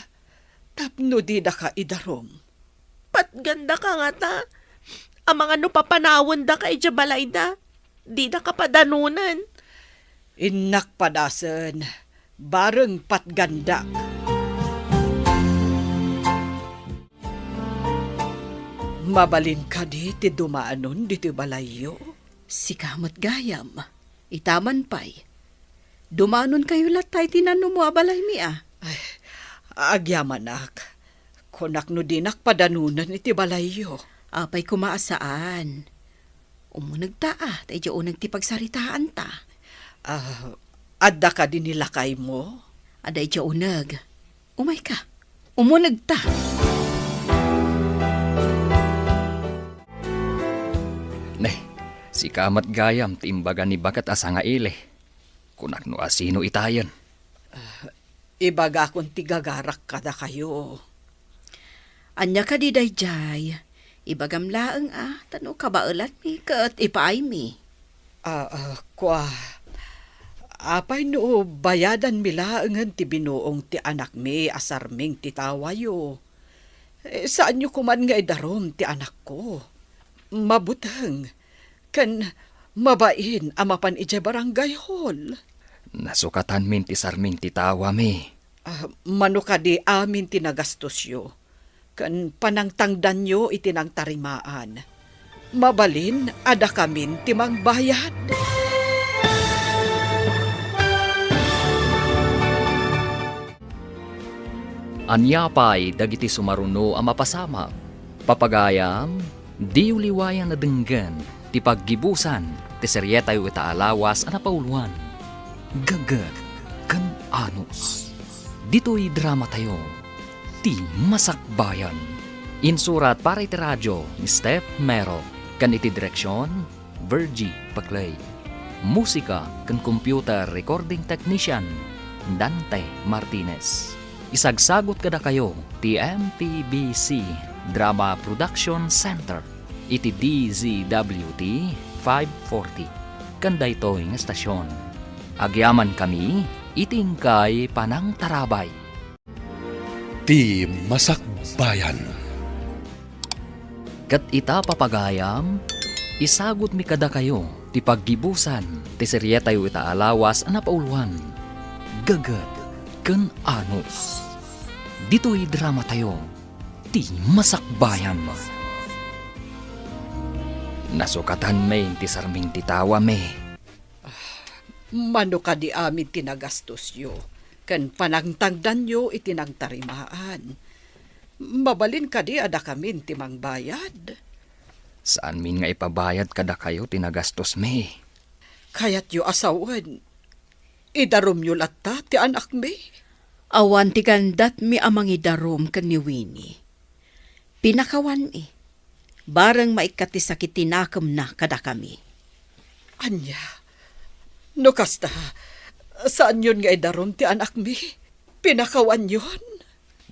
tapno didaka idarum. Patgandaka ngata. Amangan no papanawendaka idiay balayda, didaka padanunen. Innak padasen, bareng patgandak. Mabalin kadi ti dumanon ditoy balayyo? Sika met gayam. Ita man pay. Dumanonkayo latta iti nanumo a balaymi a. Ay, agyamanak. Kunak no dinak padanunen iti balayyo. Apay koma a saan? Umunegta a, ta idiay uneg ti pagsaritaanta. Ah, adda kadi ni lakaymo? Adda idiay uneg. Umayka. Umunegta. Ne, sika met gayam ti imbaga ni baket a sangaili. Kunak no asino itayen. Ah, ibagakon ti gagarak kadakayo. Ania kadi daydiay? Ibagam laeng a, ta no kabaelanmi ket ipaaymi. Ah, ah, kua, apay no bayadanmi laengen ti binuong ti anakmi a Sarming ti tawayo? Eh, saanyo koman nga idarum ti anakko. Mabuteng, ken mabain a mapan idiay barangay hall. Nasukatanmin ti Sarming ti tawami. Ah, mano kadi amin ti nagastosyo, ken panangtangdanyo iti nangtarimaan. Mabalin a dakamin ti mangbayad. Ania pay dagiti sumaruno a mapasamak? Papagayam, diyo liwayan a denggen ti paggibusan ti serietayo ita a lawas a napauluan, Gagget ken Anus. Ditoy dramatayo, Ti Masakbayan. Insurat para iti radio ni Steph Mero ken iti direksion, Virgie Paclay. Musika ken computer recording technician, Dante Martinez. Isagsagut kadakayo ti M P B C Drama Production Center iti D Z W T five forty ken daytoy nga estasion. Agyamankami iti inkay panangtarabay. Ti Masakbayan. Ket ita, papagayam, isagutmi kadakayo ti paggibusan ti serietayo ita a lawas a napauluan, Gagget ken Anus. Ditoy dramatayo, Ti Masakbayan. Nasukatanmi ti Sarming ti tawami. Mano kadi amin ti nagastosyo ken panangtangdanyo iti nangtarimaan? Mabalin kadi a dakamin ti mangbayad? Saanmin nga ipabayad kadakayo ti nagastosmi. Kayatyo a sawen, idarumyo latta ti anakmi? Awan ti gandatmi a mangidarum ken ni Winnie. Pinakawanmi. Bareng maikkat ti sakit ti nakemna kadakami. Ania? No kasta, saanyon nga idarum ti anakmi? Pinakawanyon?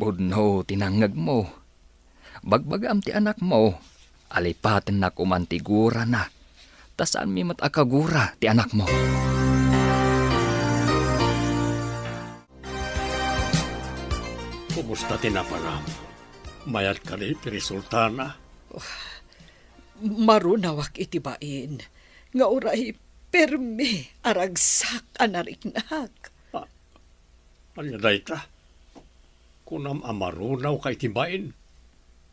Pudno ti nangngegmo. Bagbagam ti anakmo. Alipatennak koman ti gurana. Ta saanmi met a kagura ti anakmo. Kumusta ti naparam? Mayat kadi ti resultana? Marunawak iti bain nga uray permi a ragsak a nariknak. Ah, ania dayta? Kunam a marunawka iti bain,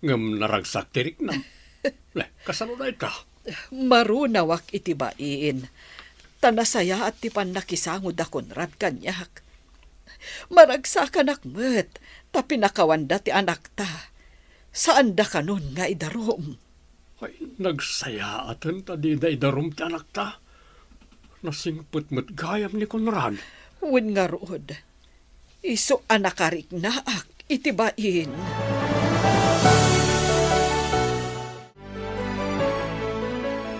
ngem naragsak ti riknam. Ne, kasano dayta? Marunawak iti bain, ta nasayaat ti pannakisango da Conrad kaniak. Maragsakanak met, ta pinakawanda ti anakta. Saanda kanon nga idarum. Ay, nagsayaaten ta dida idarum ti anakta. Nasingpet met gayam ni Conrad. Wen ngarud, isu a nakariknaak iti bain.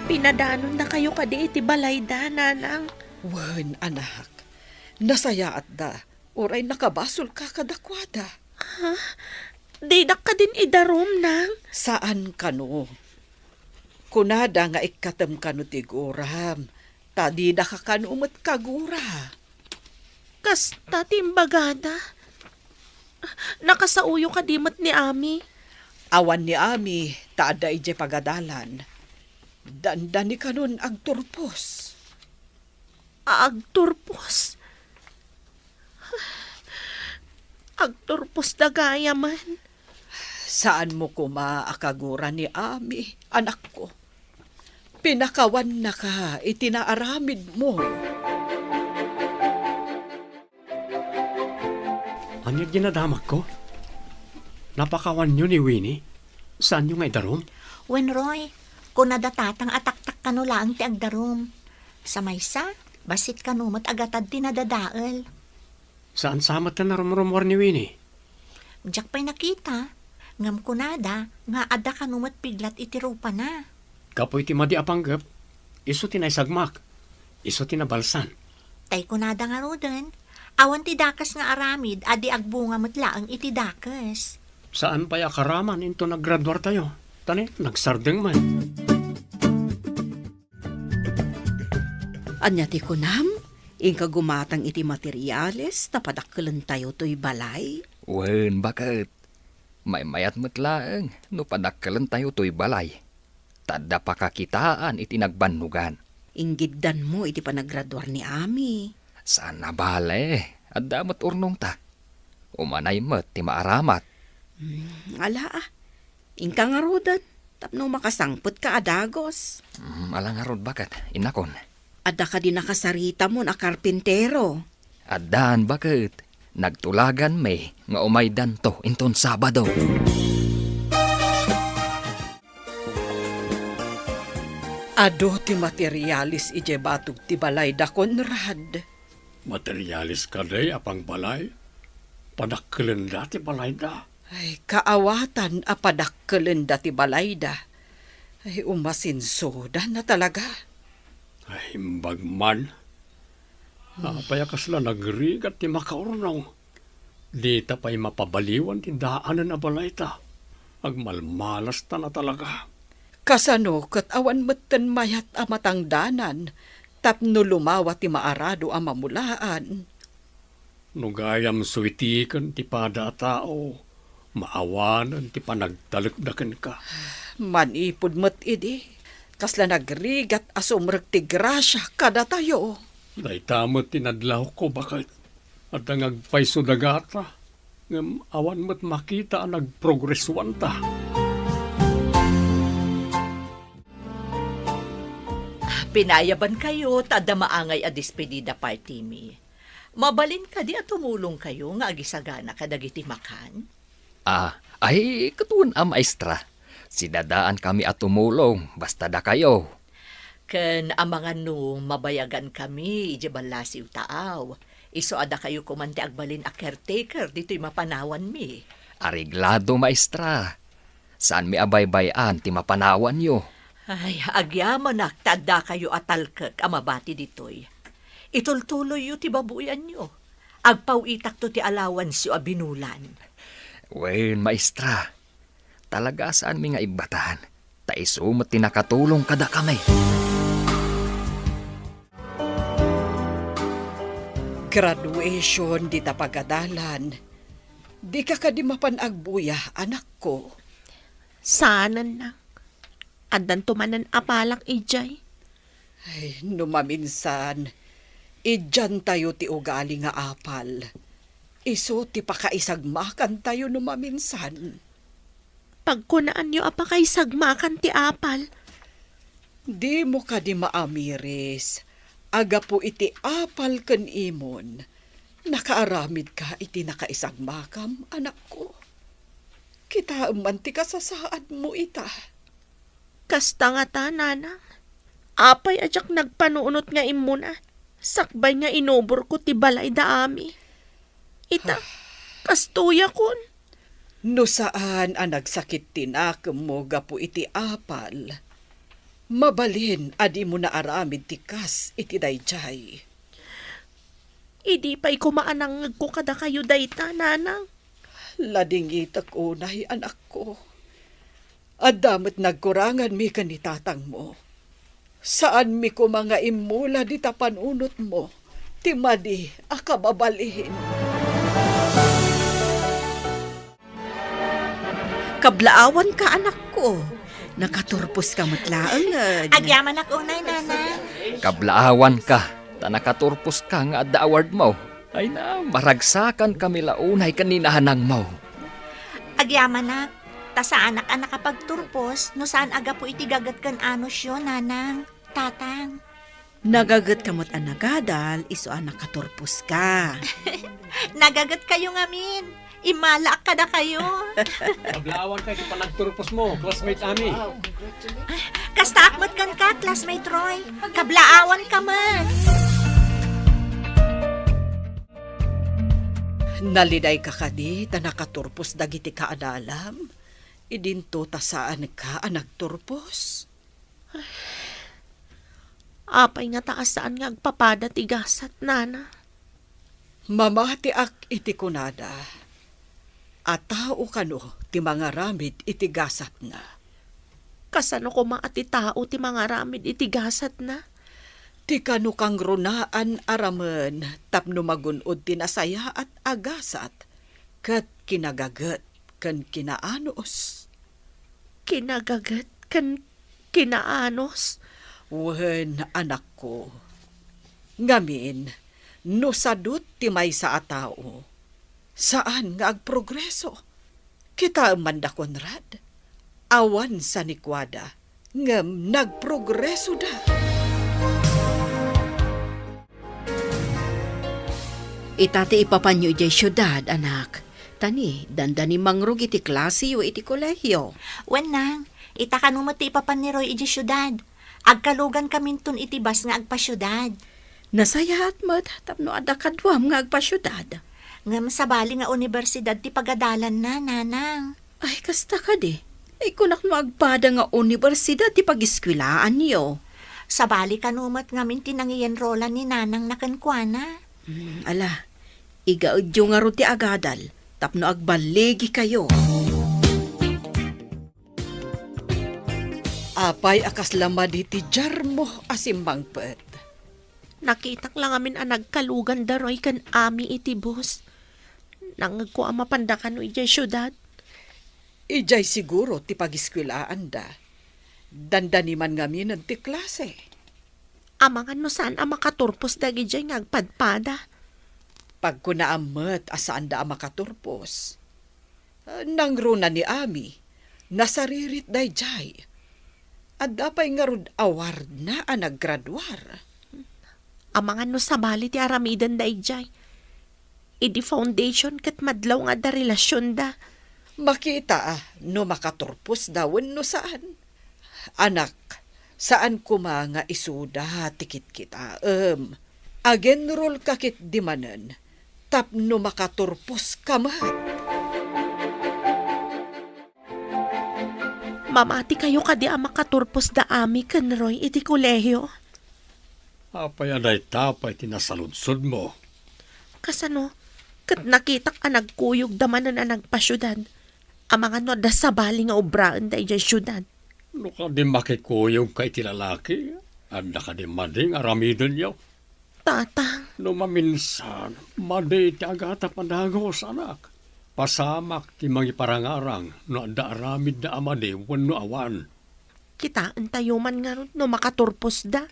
Pinadanonnakayo kadi iti balayda, Nanang? Wen, anak. Nasayaatda. Uray nakabasolka kadakuada. Ha? Didak kadin idarum, Nang? Saan kano. Kunada nga ikkatem kano ti guram, ta didaka kano met kagura. Kasta ti imbagada. Nakasaoyo kadi met ni Ami? Awan ni Ami, ta adda idiay pagadalan. Dandani kanon agturpos. Agturpos? Agturpos da gayamen. Saanmo koma a kagura ni Ami, anakko. Pinakawannaka iti naaramidmo. Ania ti nadamagko? Napakawanyo ni Winnie? Saanyo nga idarum? Wen, Roy, kuna da tatang a taktak kano laeng ti agdarum. Sa maysa, bassit kano met agatad ti nadadael. Saan sa met ti narumrumuar ni Winnie? Diak pay nakita, ngem kunada nga adda kano met piglat iti rupana. Gapu iti madi a panggep, isu ti naisagmak, isu ti nabalsan. Tay kunada ngaruden, awan ti dakes nga aramid a di agbunga met laeng iti dakes. Saan pay a karaman inton aggraduartayo, ta ni, nagsardeng met. Ania ti kunam? Inka gumatang iti materiales ta padakkelentayo toy balay? Wen, baket. Maymayat met laeng no padakkelentayo toy balay. Ta adda pakakitaan iti nagbannogan. Inggiddanmo iti panagraduar ni Ami. Saan a bale, adda met urnongta. Umanay met ti maaramat. Hmm, ala, ah. Inka ngaruden, tapno makasangpetka a dagus. Mm, ala ngarud, baket, innakon. Adda kadi nakasaritamon a karpintero? Addan, baket. Nagtulaganmi nga umaydanto inton Sabado. Adu ti materialis idiay batog ti balayda, Conrad. Materialis kadi a pangbalay? Padakkelenda ti balayda. Ay, kaawatan a padakkelenda ti balayda. Ay, umasinsuda na talaga. Ay, imbag man. Apay a kasla nagrigat ti makaurnong? Dita pay mapabaliwan ti daanen a balayta. Agmalmalasta na talaga. Kasano ket awan metten mayat a matangdanan tapno lumawa ti maarado a mamulaan? No gayam suitiken ti pada a tao, maawanen ti panagtalekda kenka. Manipud met idi, kasla nagrigat a sumrek ti grasia kadatayo. Dayta met ti nadlawko, baket. Adda nga agpayso dagata, ngem awan met makita a nagprogresuanta. Pinayabankayo ta adda maangay a despedida partymi. Mabalin kadi a tumulongkayo nga agisagana kadagiti makan? Ah, ay, ket wen a, maestra. Sidadaankami a tumulong, basta dakayo. Ken amangan no mabayagankami idiay ballasiw taaw. Isu a dakayo koman ti agbalin a caretaker ditoy mapanawanmi. Areglado, maestra. Saanmi a baybay-an ti mapanawanyo. Ay, agyamanak ta addakayo a talkek a mabati ditoy. Itultuloyyo ti babuyanyo. Agpaw-itakto ti allowanceyo a binulan. Wen, maestra. Talaga saanmi nga ibbatan, ta isu met ti nakatulong kadakami. Graduation dita pagadalan. Dika kadi mapan agbuya, anakko? Saanen, nak. Addanto manen a palak idiay. Ay, no maminsan, idiantayo ti ugali nga apal. Isu ti pakaisagmakantayo no maminsan. Pagkunaanyo a pakaisagmakan ti apal. Dimo kadi maamiris a gapu iti apal ken imon, nakaaramidka iti nakaisagmakam, anakko. Kitaem man ti kasasaadmo ita. Kasta ngata, nanang. Apay a diak nagpanunot nga immuna, sakbay nga inuborko ti balay da Ami? Ita, kastoyakon. No saan a nagsakit ti nakemmo gapu iti apal, mabalin a dimo naaramid ti kas iti daydiay. Idi pay koma a nangngegko kadakayo dayta, Nanang. Ladingitek unay, anakko. Adda met nagkuranganmi ken ni tatangmo. Saanmi koma nga immula dita panunotmo ti madi a kababalin. Kablaawanka, anakko. Nakaturposka met laeng, eh. Agyamanak unay, Nanang. Kablaawanka, ta nakaturposka nga adda awardmo. Ay na, maragsakankami la unay ken ni nanangmo. Agyamanak, ta saanak a nakapagturpos no saan a gapu iti gaget ken anosyo, Nanang, Tatang. Nagagetka met a nagadal, isu a nakaturposka. Nagagetkayo ngamin. Immalaak kadakayo. Kablaawanka iti panagturposmo, classmate Ami. Kastaak met kenka, classmate Roy. Kablaawanka met. Nalidayka kadi ta nakaturpos dagiti kaadalam? Idinto ta saanka a nagturpos? Apay ngata a saan nga agpapada ti gasat, Nana? Mamatiak iti kunada a tao kano ti mangaramid iti gasatna. Kasano koma a ti tao ti mangaramid iti gasatna? Ti kano kangrunaan a ramen tapno magun-od ti nasayaat a gasat ket kinagaget ken kinaanus. Kinagaget ken kinaanus? Wen, anakko. Ngamin, no sadut ti maysa a tao, saan nga agprogreso. Kitaem man da, Conrad. Awan sanikuada, ngem nagprogresoda. Ita ti ipapanyo idiay siudad, anak. Ta ni, dandani mangrug iti klaseyo iti kolehio. Wen, Nang, ita kano met ti ipapan ni Roy idiay siudad. Agkalugankaminton iti bus nga agpasiudad. Nasayaat met tapno adda kaduam nga agpasiudad. Ngem sabali nga unibersidad ti pagadalanna, Nanang. Ay, kasta kadi. Ay, kunak no agpada nga unibersidad ti pagiskwelaanyo. Sabali kano met ngamin ti nangiyenrolan ni Nanang na kenkuana. Hmm, ala, igaedyo ngarud ti agadal tapno agballigikayo. Apay a kasla madi ti diarmo a simmangpet? Nakitak la ngamin a nagkalugan da Roy ken Ami iti bus. Nangngegko a mapanda kano idiay siudad. Idiay siguro ti pagiskwelaanda. Dandani man ngaminen ti klase. Amangan no saan a makaturpos dagidiay nga agpadpada. Pagkunaam met a saanda a makaturpos. Nangruna ni Ami, nasaririt daydiay. Adda pay ngarud awardna a naggraduar. Amangan no sabali ti aramiden daydiay. Idi foundation ket madlaw nga adda relasionda. Makita a no makaturposda wenno saan. Anak, saan koma nga isuda ti kitkitaem. Agenrolka ketdi manen tapno makaturposka met. Mamatikayo kadi a makaturpos da Ami ken Roy iti kolehio? Apay a dayta pay ti nasaludsodmo? Kasano? Ket nakitak a nagkuyogda manen a nagpasiudad. Amangan no adda sabali nga obraenda idiay siudad. No kadi makikuyogka iti lalaki, adda kadi madi nga aramidenyo? Tatang. No maminsan, madi ti agatap a dagus, anak. Pasamak ti mangiparangarang no adda aramidda a madi wenno awan. Kitaentayo man ngarud no makaturposda.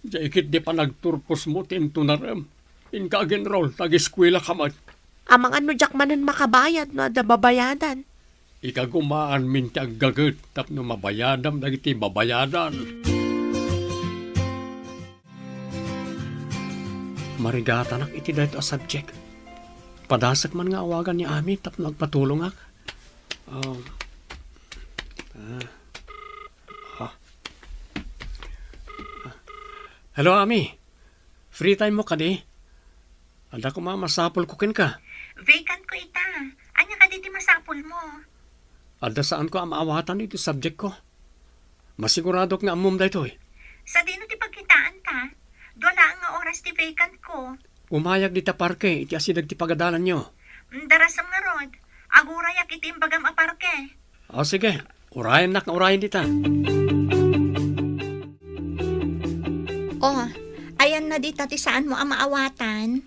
Diay ketdi panagturposmo ti intunarem. Inka agenrol, ta ageskuelaka met. Amangan no diak manen makabayad no adda babayadan. Ikagumaanmin ti aggaget tapno mabayadam dagiti babayadan. Marigatanak iti daytoy a subject. Padasek man nga awagan ni Ami tapno agpatulongak. Um, ah, ah. Ah, Hello, Ami. Free time mo kadi? Adda koma masapulko kenka. Vacant ko ita. Ania kadi ti masapulmo? Adda saanko a maawatan iti subjectko. Masiguradok nga ammom daytoy. Sadino ti pagkitaanta? Dua laeng nga oras ti vacant ko. Umayag dita parke iti asideg ti pagadalanyo. Mm, darasem ngarud. Agurayak iti imbagam a parke. O, sige. Urayennak nga urayen dita. O, ayanna dita ti saanmo a maawatan?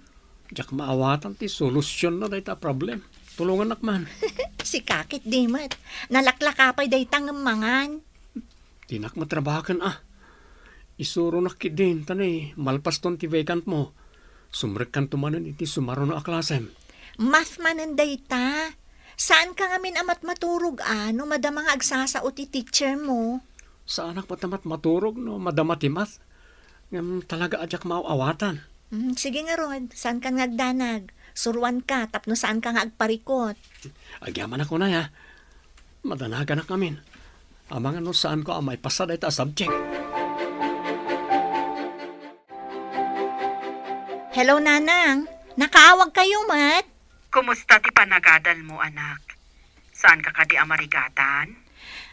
Diak maawatan ti solusionna dayta a problem. Tulongannak man. Sika ket di met. Nalaklaka pay dayta ngem mangan. Dinak matrabahoken a. Isuronak ketdin, ta ni malpaston ti vacantmo, sumrekkanto manen iti sumaruno a klasem. Math manen dayta. Saanka ngamin a matmaturog a no madama nga agsasao ti teachermo? Saanak met a matmaturog no madama ti math. Ngem talaga a diak maaw-awatan. Mm, sige ngarud, saankan nga agdanag. Suruanka tapno saanka nga agparikot. Agyamanak unay, a. Madanaganak ngamin. Amangan no saanko a maipasa dayta a subject. Hello, Nanang. Nakaawagkayo met? Kumusta ti panagadalmo, anak? Saanka kadi a marigatan?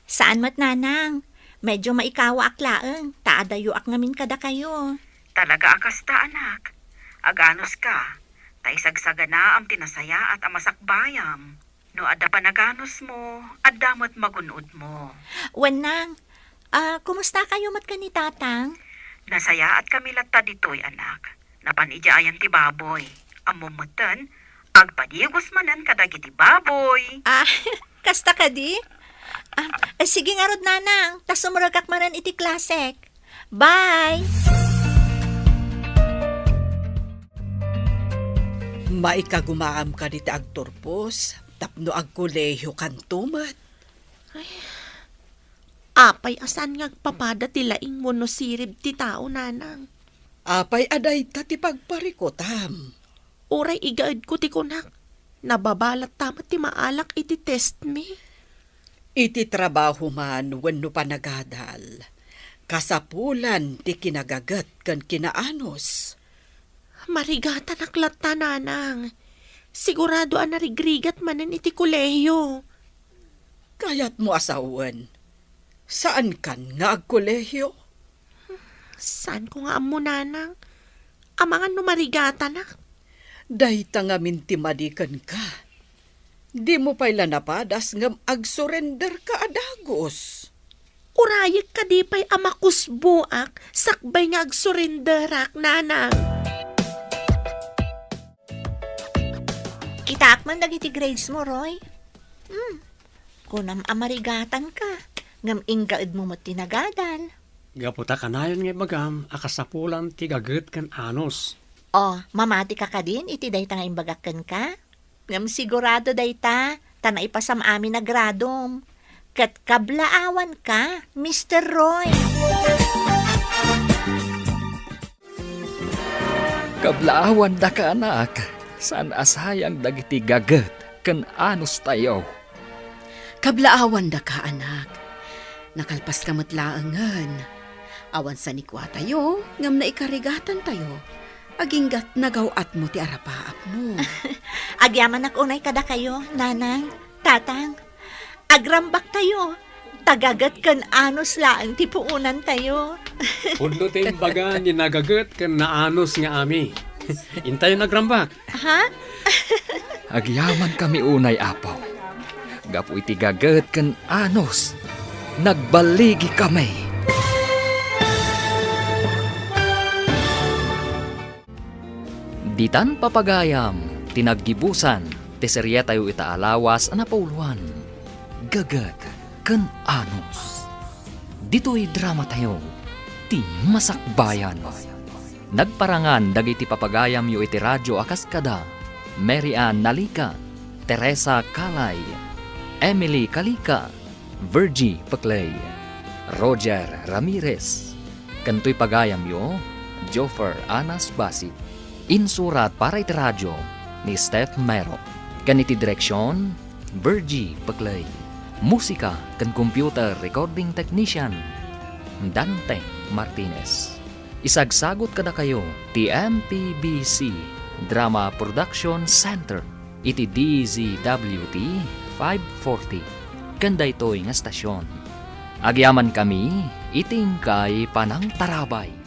Saan met, Nanang. Medyo maikawaak laeng, ta adayoak ngamin kadakayo. Talaga a kasta, anak. Aganuska, ta isagsaganaam ti nasayaat a masakbayam. No adda panaganusmo, adda met magun-odmo. Wen, Nang. A, kumustakayo met ken ni Tatang? Nasayaatkami latta ditoy, anak. Napan idiay ayan ti baboy. Ammom metten, agpadigos manen kadagiti baboy. A, kasta kadi? A, e, sige ngarud, Nanang, ta sumrekak manen iti klasek. Bye! Maikagumaam kadi ti agturpos tapno agkolehiyokanto met? Ay, apay a saan nga agpapada ti laing wenno sirib ti tao, Nanang? Apay a dayta ti pagparikutam? Uray igaedko ti kunak, nababa latta met ti maalak iti testmi. Iti trabaho man wenno panagadal, kasapulan ti kinagaget ken kinaanus. Marigatanak latta, Nanang. Sigurado a narigrigat manen iti kolehiyo. Kayatmo a sawen, saankan nga agkolehiyo? Saanko nga ammo, Nanang. Amangan no marigatanak. Dayta ngamin ti madi kenka. Dimo pay la napadas ngem agsurenderka a dagus. Urayek kadi pay a makusboak sakbay nga agsurenderak, Nanang? Kitaak man dagiti grades mo, Roy. Hmm. Kunam a marigatanka, ngem inggaedmo met ti nagadal. Gapu ta kanayon nga ibagam a kasapulan ti gaget ken anus. O, mamatika kadin iti dayta nga imbagak kenka? Ngem sigurado dayta, ta naipasam amin a gradom. Ket kablaawanka, Mister Roy. Kablaawandaka, anak, saan a sayang dagiti gaget ken anustayo. Kablaawandaka, anak. Nakalpaska met laengen. Awan sanikuatayo, ngem naikarigatantayo. Agingga't nagaw-atmo ti arapaapmo. Agyamanak unay kadakayo, Nanang, Tatang. Agrambaktayo. Ta gaget ken anus laeng ti puonantayo. Pudno ti imbaga ni nagaget ken naanus nga ami. Intayon agrambak. Ha? Agyamankami unay, Apo. Gapu iti gaget ken anus, nagballigikami. Ditan papagayam ti naggibusan ti serietayo ita a lawas a napauluan, Gaget ken Anus. Ditoy dramatayo, ti Masakbayan. Nagparangan dagiti papagayamyo iti radio a kas kada Mary Ann Nalica, Teresa Calay, Emily Calica, Virgie Peclay, Roger Ramirez, ken toy pagayamyo, Joffer Anas Basi. Insurat para iti radio ni Steph Mero, ken iti direksion, Virgie Peclay. Musika ken computer recording technician, Dante Martinez. Isagsagut kadakayo ti M P B C Drama Production Center iti D Z W T five forty ken daytoy nga stasyon. Agyamankami iti inkay panangtarabay.